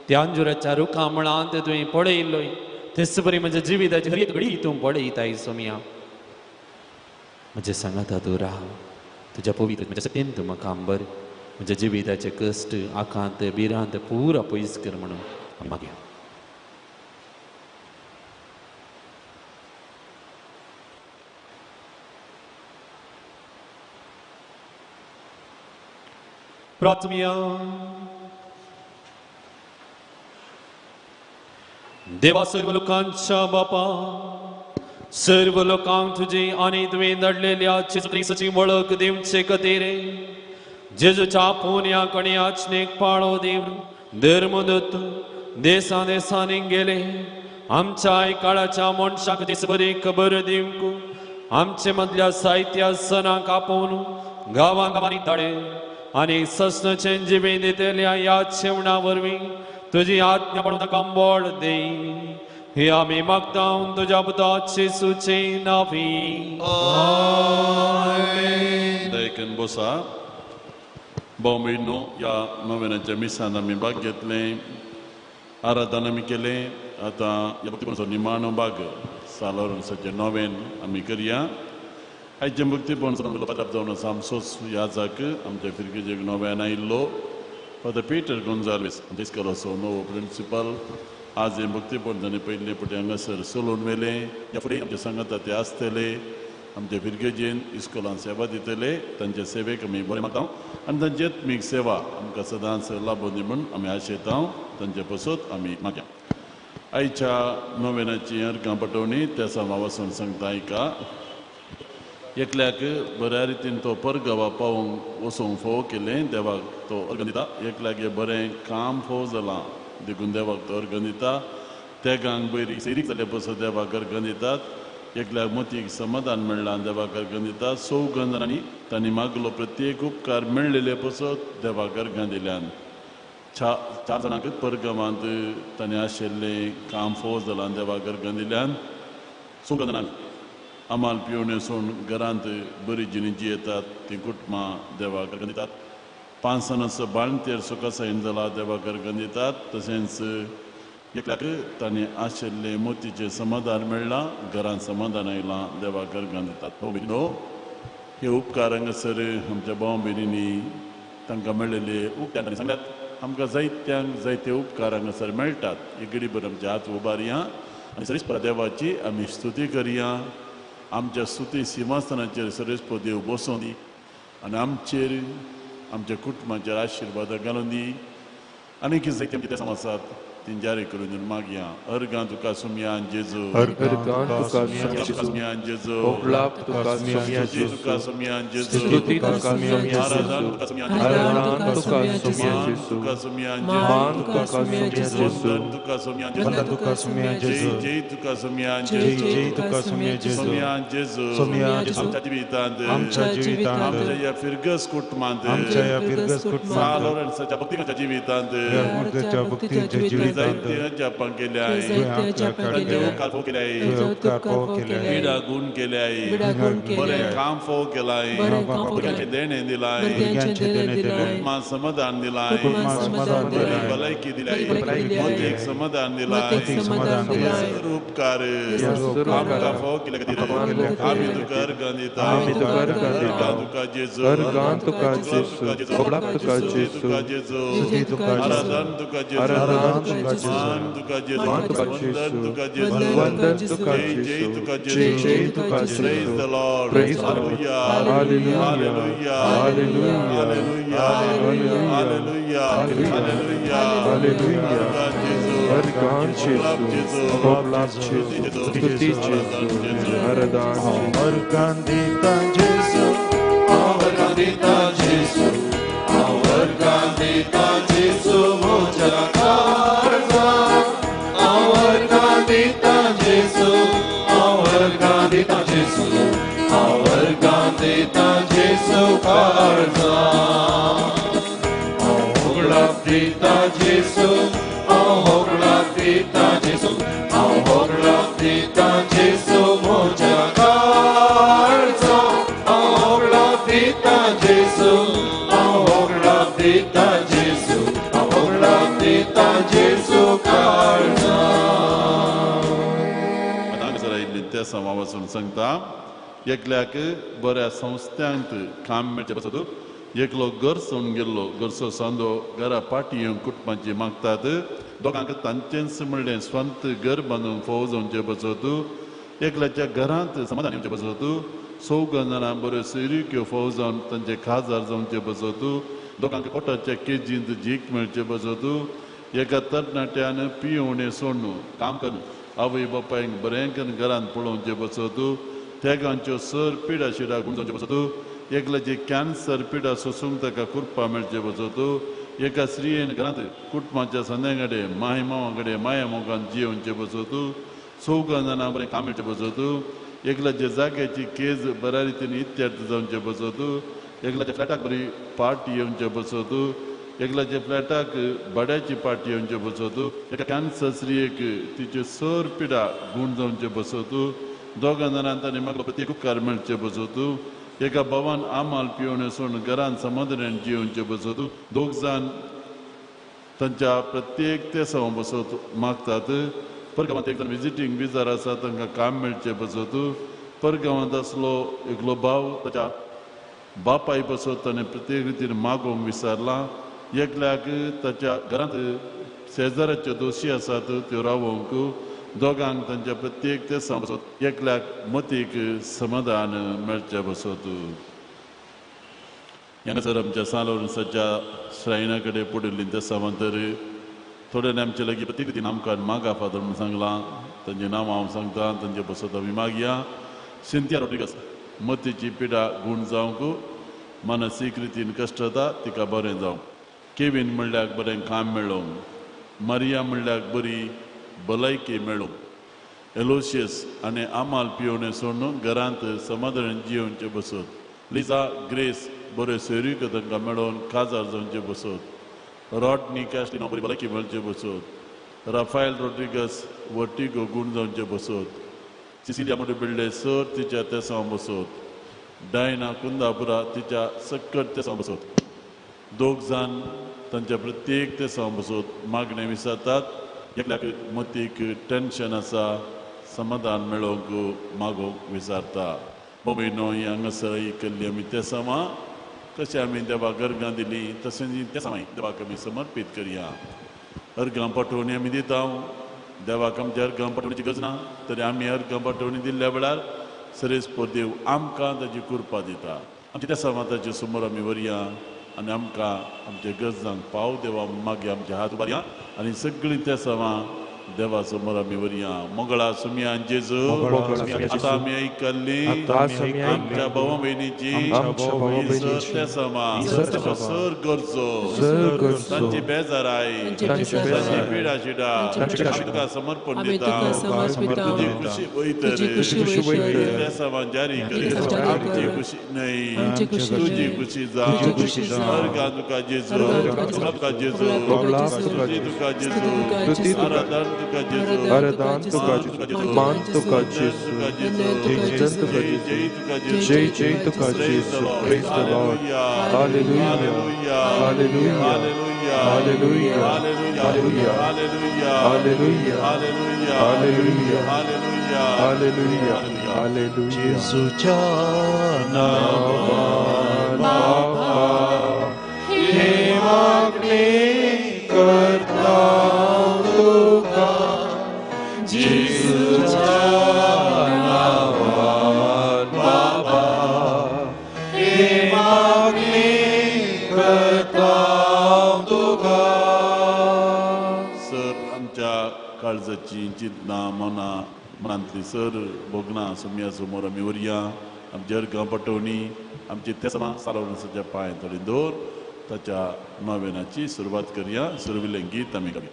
त्या अंजुराच्या रुखा मुळांत तुवें पळयल्लोय, तेच बरी म्हज्या जिविताची हर एक घडी तूं पळयताय सोमया. म्हज्या सांगाता तूं राव, तुज्या पवित्र म्हज्या सत्यान तूं म्हाका अंबर म्हज्या जिविताचे कश्ट आकांत भिरांत पुरा पयस कर म्हणून आमी मागया. प्रार्थना. देवा सर्व लोकांच्या बापा, सर्व लोकांक तुजी आनी तुवें धाडलेल्या जेजू क्रिस्ताची वळख दिवचे खातीर जेजूच्या पुण्या कणयाचनेक पाळो दिवन धर्मदूत देसा देसांनी गेले. आमच्या काळाच्या मनशाक बरी खबर दिवंक आमचे मदल्या साहित्या सणाक आपोवन गांवां गांवांनी धाडे आनी सस्नाचें जिवीत दितल्या ह्या शेवणा वरवीं तुजी आज्ञा पडून ताका बळ दी. हे आमी मागता तुज्या पुता जेजूचे नांवी. दयेन बसा. भाव भयणींनो, ह्या नोवेनाच्या मिसान आमी भाग घेतलें, आराधन आमी केलें. आतां ह्या भक्तीपणाचो निमाणो भाग सालोरन्साचें नोवेन आमी करया. आयचें भक्तीपण पात्राप जावन आसा आमचोच याजाक आमच्या फिरगेजेक नोवेन आयिल्लो फादर पीटर गोंजाल्वीस आमच्या इस्कोलाचो नवो प्रिंसिपल. आज हें भक्तीपण ताणें पयले पटी हांगासर चलोवन व्हेलें. ह्या फुडें आमच्या सांगाता ते आसतले, आमच्या फिरगेजेन इस्कोलान सेवा दितले. तांचे सेवेक आमी बरें मागता आनी तांची आत्मीक सेवा आमकां सदांच लाबोवन दी म्हूण आमी आशेता. तांचे पसत आमी मागया. आयच्या नोवेनाची अर्गां पटोवणी त्या सामा वचून सांगता. आयका. एकल्याक बऱ्या रितीन तो परगांवा पावोवंक वचूंक फोव केलें देवाक तो अर्गन दिता. एकल्याक हें बरें काम फोव जालां देखून देवाक तो अर्गन दिता. तेगांक बरी सैरीक जाले पसून देवाक अर्गन दितात. एकल्याक मोतीक समाधान मेळ्ळां देवाक अर्गन दिता. चौगां जाणांनी तांणी मागलो प्रत्येक उपकार मेळ्ळेले पसत देवाक अर्गां दिल्यान. चार जाणांक परगांवांत तांणी आशिल्लें काम फोव जालां देवाक अर्गां दिल्यान. चौगां जाणांक आमाल पिवणे सोडून घरांत बरी जिणी जियेतात तीं कुटुंबां देवाक अर्गां दितात. 5 जाणांचो बाळंतेर सुखासायन जाला देवाक अर्गां दितात. तशेंच एकल्याक तांणी आशिल्लें मोतीचें समाधान मेळ्ळां घरांत समाधान आयलां देवाक अर्गां दितात. भाव हे उपकार हांगासर आमच्या भाव भयणींनी तांकां मेळिल्ले उपकार तांणी सांगल्यात. आमकां जायत्यांक जायते उपकार हांगासर मेळटात. एक गडीभर आमचे हात उबारया आनी सरेस्पर देवाची आमी स्तुती करया. आमच्या स्तुती सिंहासनाचेर सरेस्पर देव बसोवन दी आनी आमचेर आमच्या कुटुंबाचेर आशिर्वाद घालून दी. आनी कितें जायते आमचे देसां आसात तीं जारी करून दिवन मागया. अर्गां तुका सुमया जेजू, अर्गां तुका सुमया जेजू, तुका सुमया जेजू, स्तुती तुका सुमया आराधन जेजू, तुका सुमया आराधन तुका सुमया जेजू, तुका सुमया मान तुका सुमया जेजू, वंदन तुका सुमया वंदन तुका सुमया जय जेजू, जय तुका सुमया जय जय तुका सुमया जेजू, सुमया जेजू, सुमया जेजू, आमच्या जिवितांत, आमच्या जिवितांत, आमच्या ह्या फिरगस कुटुंबांत, आमच्या ह्या फिरगस कुटुंबांत, लॉरन्साच्या भक्तीच्या जिवितांत, भक्तीच्या भक्तीच्या जिवितांत, जायते अजापां केल्या, जायते उपकार फोव केले, उपकार फोव केले, पिडा गुण केले, बरें काम फोव केलां, भुरग्यांचें देणें दिलां, कुटुंबाक समाधान दिलां, भलायकी दिल्या, मतीक समाधान दिलां, सर्व उपकार आमकां फोव केले खातीर आमी तुका अर्गां दिता. अर्गां तुका जेजू, अर्गां तुका जेजू, ओबलाक तुका जेजू, तुका जेजू, स्तुती तुका जेजू, आराधन तुका जेजू, आराधन तुका जेजू, मान तुका जेजू, मान तुका वंदन जेजू, तुका जेजू, वंदन तुका जय जय जेजू, तुका जय जेजू. जय तुका Praise जेजू. the Lord. Praise the Lord. Hallelujah. Hallelujah. Hallelujah. Hallelujah. Hallelujah. Hallelujah. Hallelujah. Hallelujah. Hallelujah. अर्गां जेजू, अर्गां जेजू, ओबलाक जेजू, स्तुती जेजू, आराधन जेजू. अर्गां दिता जेजू, अर्गां दिता जेजू, अर्गां दिता जेजू म्हज्या काळजा. अर्गां दिता जेजू, अर्गां दिता जेजू, अर्गां दिता जेजू काळजा. होगळाप दिता जेजू, होगळाप दिता जेजू, होगळाप दिता जेजू म्हज्या काळजा. होगळाप दिता जेजू, होगळाप दिता जेजू, होगळाप दिता जेजू काळजा. आतां हांगासर आयिल्लीं तें समा वचून सांगता. एकल्याक बऱ्या संस्थांत काम मेळचें पसत एकलो घर सोडून गेल्लो, घरचो सांदो घरा पाटी येवन कुटुंबाची मागतात. दोगांक तांचेंच म्हणलें स्वंत घर बांदूंक फोव जावचें पसत, एकल्याच्या घरांत समाधान येवचें पसत, चौगां जाणां बऱ्यो सोयरिक्यो फोव जावन तांचे खाजार जावचें पसत, दोगांक पोटाच्या केजींत जीक मेळचें पसत, एका तरणाट्यान पियोवणें सोडून काम करून आवय बापायक बरें करून घरांत पळोवचें पसत, तेगांच्यो सर पिडा शिडा गुण जावचें पसत, एकल्याचे कॅन्सर पिडा सोसूंक ताका कुरपा मेळचें पसत, एका स्त्रियेन घरांत कुटुंबाच्या संद्या कडेन माय मावा कडेन माया मोगान जियोवचें पसत, चौगां जाणां बरें काम मेळचें पसत, एकल्याच्या जाग्याची केज बऱ्या रितीन इत्यर्थ जावचें पसत, एकल्याच्या फ्लॅटाक बरी पार्टी येवचें पसत, एकल्याच्या फ्लॅटाक भाड्याची पार्टी येवचें पसत, एका कॅन्सर स्त्रियेक तिच्यो सर पिडा गूण जावचें पसत, दोगां जाणांक तांणी म्हाका प्रत्येक उपकार मेळचें पसत, एका भावान आमाल पिवणे सोडून घरांत समाधानान जियोवचें पसत, दोग जाण तांच्या प्रत्येक तेसांव बसत मागतात. परगांवांत एक जाण विजिटींग विजार आसा तांकां काम मेळचें पसत, परगांवांत आसलो एकलो भाव ताच्या बापाय बसत ताणें प्रत्येक रितीन मागोवंक विसरलां. एकल्याक ताच्या घरांत शेजाराच्यो दोशी आसात त्यो रावोवंक, दोगांक तांच्या प्रत्येक तेसांव बसत, एकल्याक मतीक समाधान मेळचें बसत. हांगासर आमच्या सान लॉरन्साच्या श्रायना कडेन पडिल्लीं तेसांवां तर थोड्यांनी आमचे लागीं प्रत्येक रितीन आमकां मागा फादर म्हणून सांगलां. तांचें नांव हांव सांगता, तांचे बसत आमी मागया. सिंथिया रोड्रिगस मतीची पिडा गूण जावंक मानसीक रितीन कश्ट जाता तिका बरें जावंक केवीन म्हणल्यार बरें काम मेळोवंक मारिया म्हणल्यार बरी भलायकी मेळोवंक एलोशियस आनी आमाल पिवणे सोडून घरांत समाधान जियोवचे बसत लिजा ग्रेस बऱ्यो सोयरीको तांकां मेळोवन काजार जावचे बसत रॉडनी कॅस्टिनो बरी भलायकी मेळचे बसत राफायल रोड्रिगस वर्टिगो गूण जावचे बसत सिसिलिया मोटे बिल्डे सर तिच्या तेसांव बसत डायना कुंदापुरा तिच्या सक्कट तेसांव बसत दोग जाण तांच्या प्रत्येक तेसांव बसत मागणें विसरतात एकल्याक मतीक टेन्शन आसा समाधान मेळोवंक मागोवंक विचारता भोबयनो ही हांगासर केल्ली आमी तेसांवां तशें आमी देवाक अर्गां दिली तशें तेसांवां देवाक आमी समर्पीत करया अर्गां पाठोवणी आमी दिता देवाक आमच्या अर्गां पाठोवण्याची गरज ना तरी आमी अर्गां पाठोवणी दिल्ल्या वेळार सरेस्पर देव आमकां ताची कृपा दिता आमच्या तेसांवां ताचे समोर आमी व्हरया आनी आमकां आमच्या गरजांक पाव देवा मागीर आमचे हात उबारया आनी सगळीं तेसांवां देवा समोर आमी व्हरया मंगळा सुमयान जेजू आतां आमी आयकल्ली आमच्या भावा भयणीची तेसांवां सर गरजो तांची बेजाराय तांची पिडा शिडा आमी तुका समर्पण दिता तुजी खुशी वयतरे तेसांवां जारी कर आमची खुशी न्हय तुजी खुशी जावं अर्गां तुका जेजू तुका जेजू तुजी तुका जेजू आराधन तुका जेजू आराधन तुका जेजू मान तुका जेजू जय तुका जेजू जय जय तुका जेजू. Praise the Lord. Hallelujah. Hallelujah. Hallelujah. Hallelujah. Hallelujah. Hallelujah. Hallelujah. Hallelujah. जेजूच्या नांवान बापा हे मागणे करता तुका जेजूच्या नांवान बाबा हे मागणे करता तुका. सर आमच्या काळजाची चिंतना मना मनांतली सर भोगना सुमया समोर आमी व्हरया आमच्या अर्गां पाठोवणी आमची तेसां सालोवण्याच्या पांय थोडी दवर ताच्या नवेनाची सुरवात करया. सुरविल्लें गीत आमी गावया.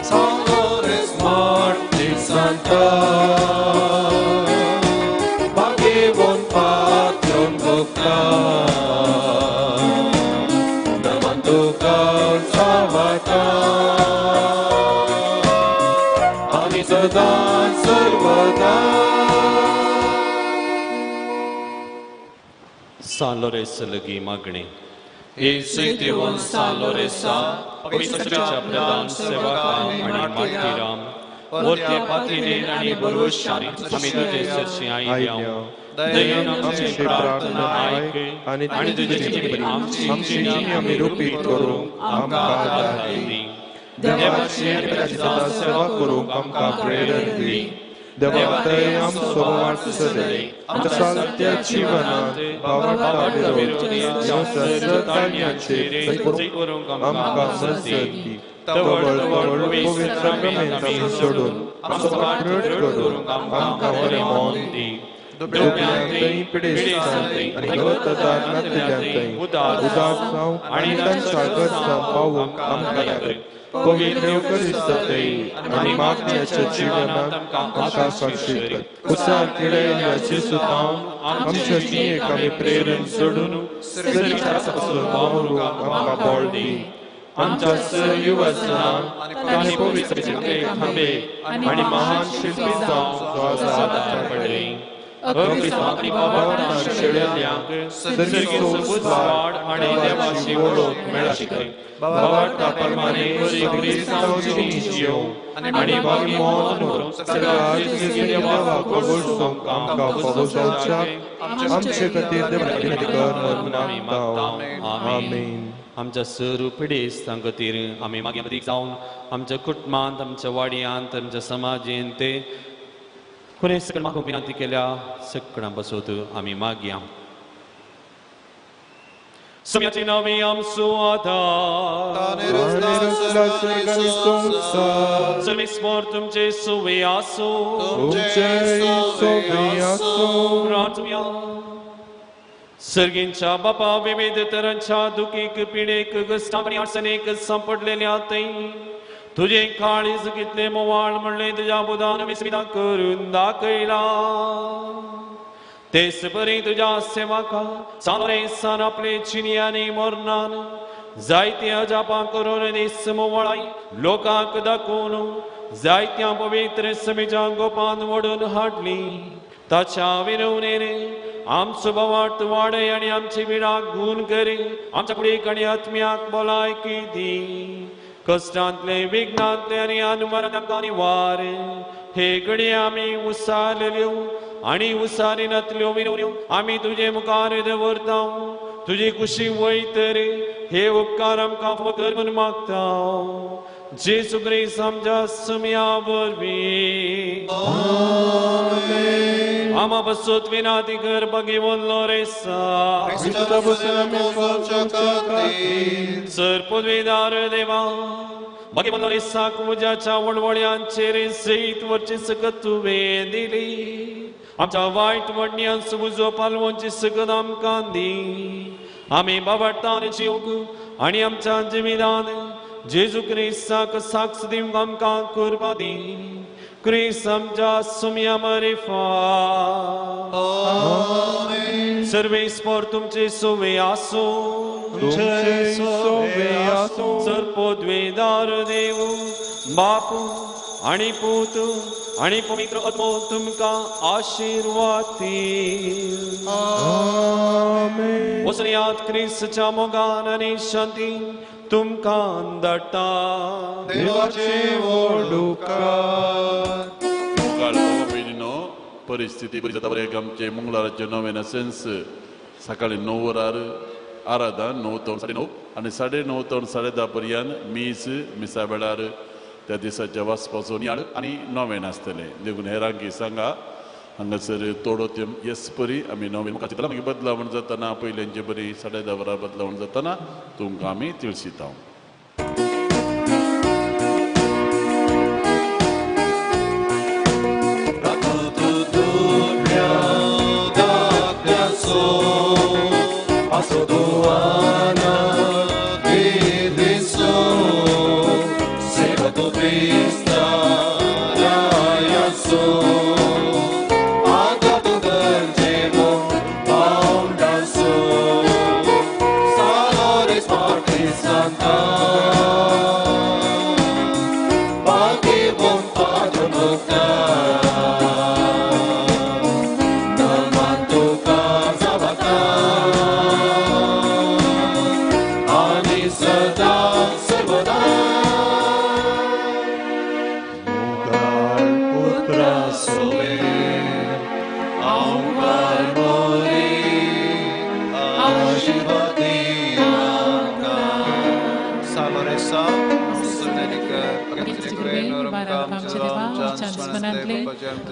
San Lorenzo Martir Santa Bagewon Patron Bukta Namantukal Savata Ani Sada Sarvada. San Lorenzo लगी मागणी येशू सान लोरेसा पवित्रच्या प्रधान सेवकां आनी मार्टिराम वरते पात्रीन आनी भरवशान आमी तुजे सरशी आयल्या दयेन आमची प्रार्थना आयक आनी तुजे आमची जिणी आमी रुपीत करूंक आमकां आदार दी. देवाची आनी ताची सदां सेवा करूंक आमकां प्रेरण दी. देवा दये आमचो वाटसले आमच्या सालत्या जिवनांत भावार्था विरोध करूंक आमकां मजत दी. तवळ तवळ पवित्र साक्रामेंत आमी सोडून आमचो वाट दृढ करूंक आमकां बरें मन दी. दुखण्यांतय पिडेस्तांतय आनी गतदार नातल्यांतय उदार जावंक आनी तांच्या गरजां पावोवंक आमकां कर. पवित्र येवकरिस्तांतय आनी मागण्याच्या जिवनांत आमकां साक्षी कर. उसार किडयल्ल्या जेजूतावन आमच्या जिणेक आमी प्रेरण सोडून सरीचारापासून वावरूंक आमकां बळ दी. आमच्या सर युवजनांक तांणी पवित्र खांबे आनी महान शिल्पी जावंक आदार पडले. आनी देवाची वळख मेळशी. भावार्था प्रमाणे आनी आमकां फावो जावच्याक आमचे खातीर देवा विनंती कर म्हूण मागता. आमेन. आमच्या सर पिडेस्तां खातीर आमी मागीर जावन आमच्या कुटुंबांत, आमच्या वाड्यांत, आमच्या समाजेंत ते कोणी सगळ्या म्हाका विनंती केल्या सगळ्यां बसोत आमी मागया. सुम्याची नावी आमचो आदार सर्वेस्पर तुमचे सुवे आसो प्रार्थुया. सर्गींच्या बापा विविध तरांच्या दुखीक पिडेक कश्टांक आनी अडचणीक सांपडलेल्या थंय तुजें काळीज कितलें मोवाळ म्हणलें तुज्या बुधान विस्मिता करून दाखयला. तेच परी तुज्या सेवका सालोरेसान आपले चिन्यांनी मरणान जायत्या अजापां करून दीस मोवाळाय लोकांक दाखोवन जायत्या पवित्र समीच्या गोपान ओडून हाडली. ताच्या विनवणेन आमचो भावार्थ वाडय आनी आमची विडाक गूण करी आमच्या कुडीक आनी आत्म्याक भलायकी दी. कश्टांतले विघ्नांतले आनी अनमनांत निवार हे घडये आमी उसारलेल्यो आनी उसारिनातल्यो विनवण्यो आमी तुजे मुखार दवरता. तुजी कुशी वयतर हे उपकार आमकां फकर म्हूण मागता. जेजू क्रिस्त आमच्या सुम्या वरवीं आमा बसोत विनाती कर बगिवल्लो रेसा सर पदवीदार देवा बगिवल्लो रेसाक उज्याच्या वळवळ्यांचेर सयत वरची सकत तुवें दिली. आमच्या वायट वडण्यांचो उजो पालवची सकत आमकां दी. आमी बाबाटान जिवंक आनी आमच्या जिवितान जेजू क्रिस्ताक साक्ष दिवंक आमकां कुर्बा दी. क्रिस्त आमच्या सुम्या मरिफात. सर्वेस्पर तुमचे सोवे आसो. सर पदवेदार देव बापू आनी पूत आनी पवित्र आत्मो तुमकां आशिर्वाद दी. वसणयात क्रिस्तच्या मोगान आनी शांतीन तुमकां धाडटा. देवाचे व्हड उपकार. परिस्थिती बरी जाता. बरें आमचें मंगळाराचें नवें सेन्स सकाळी 9 वरार आराधन 9 ते 9:30 आनी 9:30 ते 10:30 पर्यंत मीस मिसा वेळार त्या दिसाच्या वाचपाचो नियाळ आनी नवें आसतलें. देखून हेरांकी सांगा हांगासर तोडो तेम येस परी आमी नवें मुखार चिंतला. मागीर बदलावण जातना पयल्यांचे बरी 10:30 वरां बदलावण जातना तुमकां आमी तिळसिता.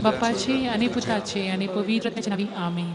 बापाचे आणि पुताचे आणि पवित्र आत्म्याचे नावे आमेन.